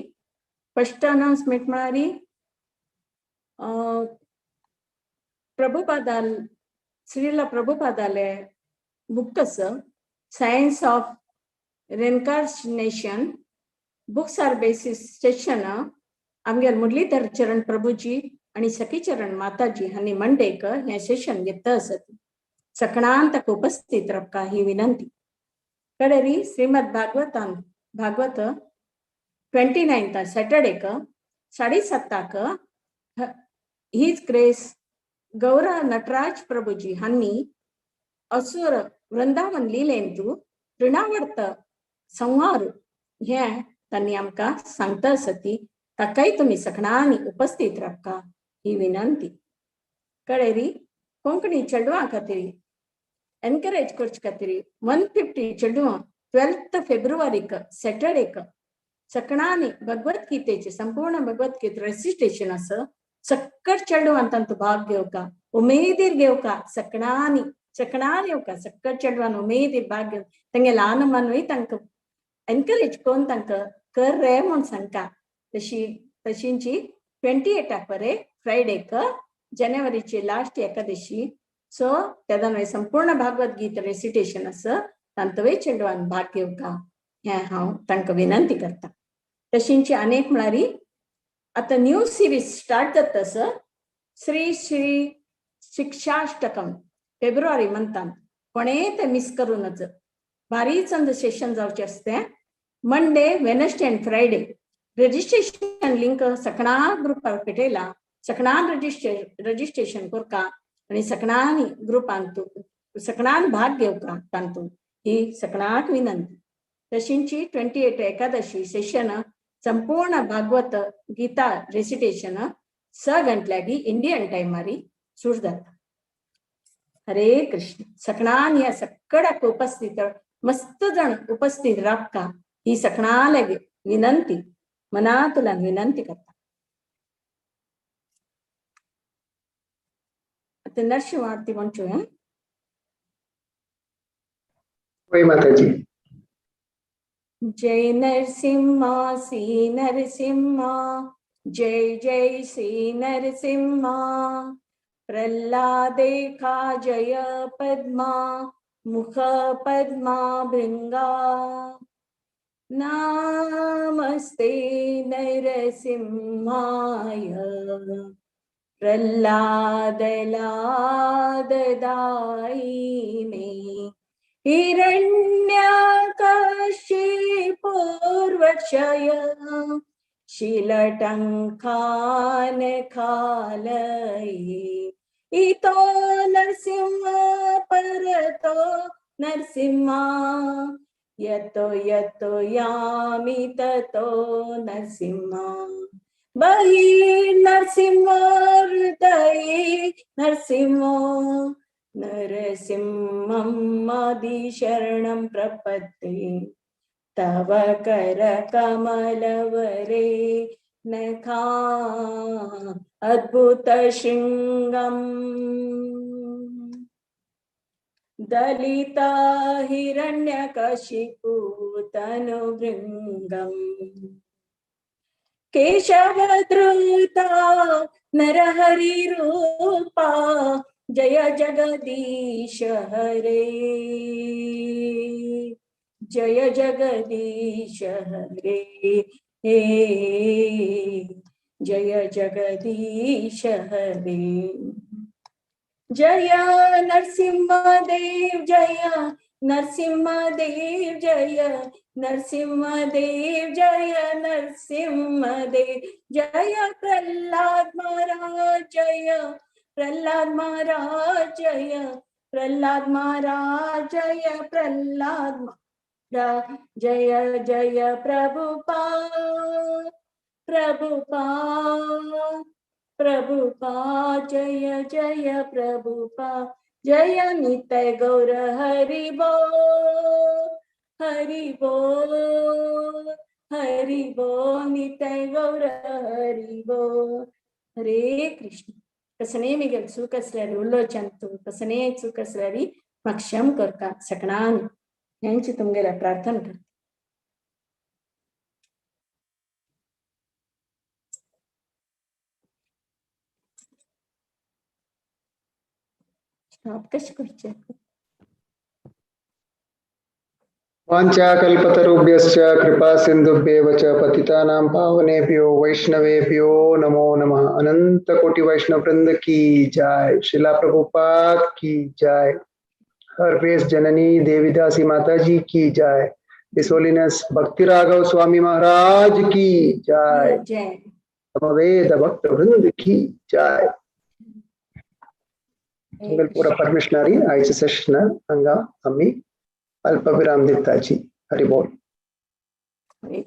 Speaker 2: फर्स्ट अनाउन्समेंट म्हळ्यार प्रभुपादाल श्रीला प्रभुपादाले बुक आसा science of reincarnation books are basis session आमगेर मुरलीधर चरण प्रभुजी आनी सखीचरण माताजी हांणी मंडेक हें सेशन घेता आसत. सकणान ताका उपस्थित रावका ही विनंती. कडेरी Shrimad भागवतान Bhagwat 29 सॅटर्डेक 7:30 his grace Gaura Nataraj Prabhuji हांणी असुर वृंदावन लिलेंतू तृणावर्त संहार हे तांणी आमकां सांगता आसती. ताकाय तुमी सकणांनी उपस्थित रावका ही विनंती. कळेरी कोंकणी चेडवां खातीर एनकरेज करचे खातीर 150 चेडवां 12 फेब्रुवारीक सॅटर्डेक सकणांनी भगवत गीतेचे संपूर्ण भगवत गीता रेसिटेशन आसा. सक्कट चेडवान तांतू भाग घेवका, उमेदीर घेवका. सकणांनी सकणान येवका. सक्कट चेडवान उमेदीर भाग घेवन तांगे ल्हान मानूय तांकां एनकरेज करून तांकां कर रे म्हूण सांगता. तशी तशींची 28 बरे फ्रायडेक जानेवारीची लास्ट एकादशी. सो तेदोन संपूर्ण भागवत गीता रेसिटेशन आसा. तांतूय चेडवान भाग घेवका हें हांव तांकां विनंती करता. तशींची अनेक म्हळ्यार आतां न्यू सिरीज स्टार्ट जाता आसा, श्री श्री शिक्षाष्टकम, फेब्रुवारी मंथान. कोणेय ते मिस करूं नज. भारी चंद सेशन जावचें आसता Monday, Wednesday and Friday. Registration link सकणा ग्रुपार पेटयला. सकणान रजिस्ट्रेशन करका आनी सकणांनी ग्रुपांत सकणान भाग घेवका तांतून ही सकणाक विनंती. तशींची 28 एकादशी सेशन संपूर्ण भागवत गीता रेसिटेशन 6 गंटल्यागी इंडियन टायमारी सुरू जाता. हरे कृष्ण. सकणान ह्या सकडाक उपस्थित मस्त जण उपस्थित रावका ही सकणालागी विनंती, मनातून विनंती करता. आता नरसिंह आरती म्हणचो.
Speaker 1: होय माताजी.
Speaker 2: जय नरसिंहा श्री नरसिंहा, जय जय श्री नरसिंहा. प्रल्हादेखा जय पद्मा मुख पद्मा भृंगा. नमस्ते नरसिंहाय प्रल्हाद लाददायिने. हिरण्यकशिपूर्वक्षय शिलटङ्कान खालये. इतो नरसिंह परतो नरसिंह, यतो यतो यामि ततो नरसिंह. बहिर्नरसिंह हृदये नरसिंह, नरसिंहं आदिशरणं प्रपद्ये. तव करकमलवरे नखा अद्भुत शृङ्गम्. दलिता हिरण्यकशिपूतनुभृङ्गम्. केशवद्रुता नरहरिरूपा जय जगदीश हरे, जय जगदीश हरे, जय जगदीश हरे. जय नरसिंह देव जय नरसिंह देव जय नरसिंह देव जय नरसिंह देव जय प्रहलाद महाराज जय प्रहलाद महाराज जय प्रहलाद महाराज जय प्रहलाद महाराज जय जय प्रभुपाद प्रभुपाद प्रभुपाद जय जय प्रभुपाद जय नित्य गौर हरि बोल हरि बोल हरि बोल नित्य गौर हरि बोल. हरे कृष्ण. कसने मिगेल चूक आसल्यार उलोवच्यान कसने चूक आसल्यार म्हाका क्षम करता सकणान हेंची तुमगेल्या प्रार्थना करता. स्टॉप कशें करचें?
Speaker 1: वाञ्छाकल्पतरुभ्यश्च कृपा सिन्धुभ्येव च पतितानां पावनेभ्यो वैष्णवेभ्यो नमो नमः। अनंत कोटि वैष्णव वृंद की जय, शिला प्रभुपाद की जय, हर ग्रेस जननी देवीदासी माता जी की जय, His Holiness भक्ति राघव स्वामी महाराज की जय,
Speaker 2: जय।
Speaker 1: समवेत भक्त वृंद की जय। मंगल पूरा परमिशनरी आयचे सेशन हांगा आमी अल्पविराम दिताची। हरि बोल।
Speaker 2: हरे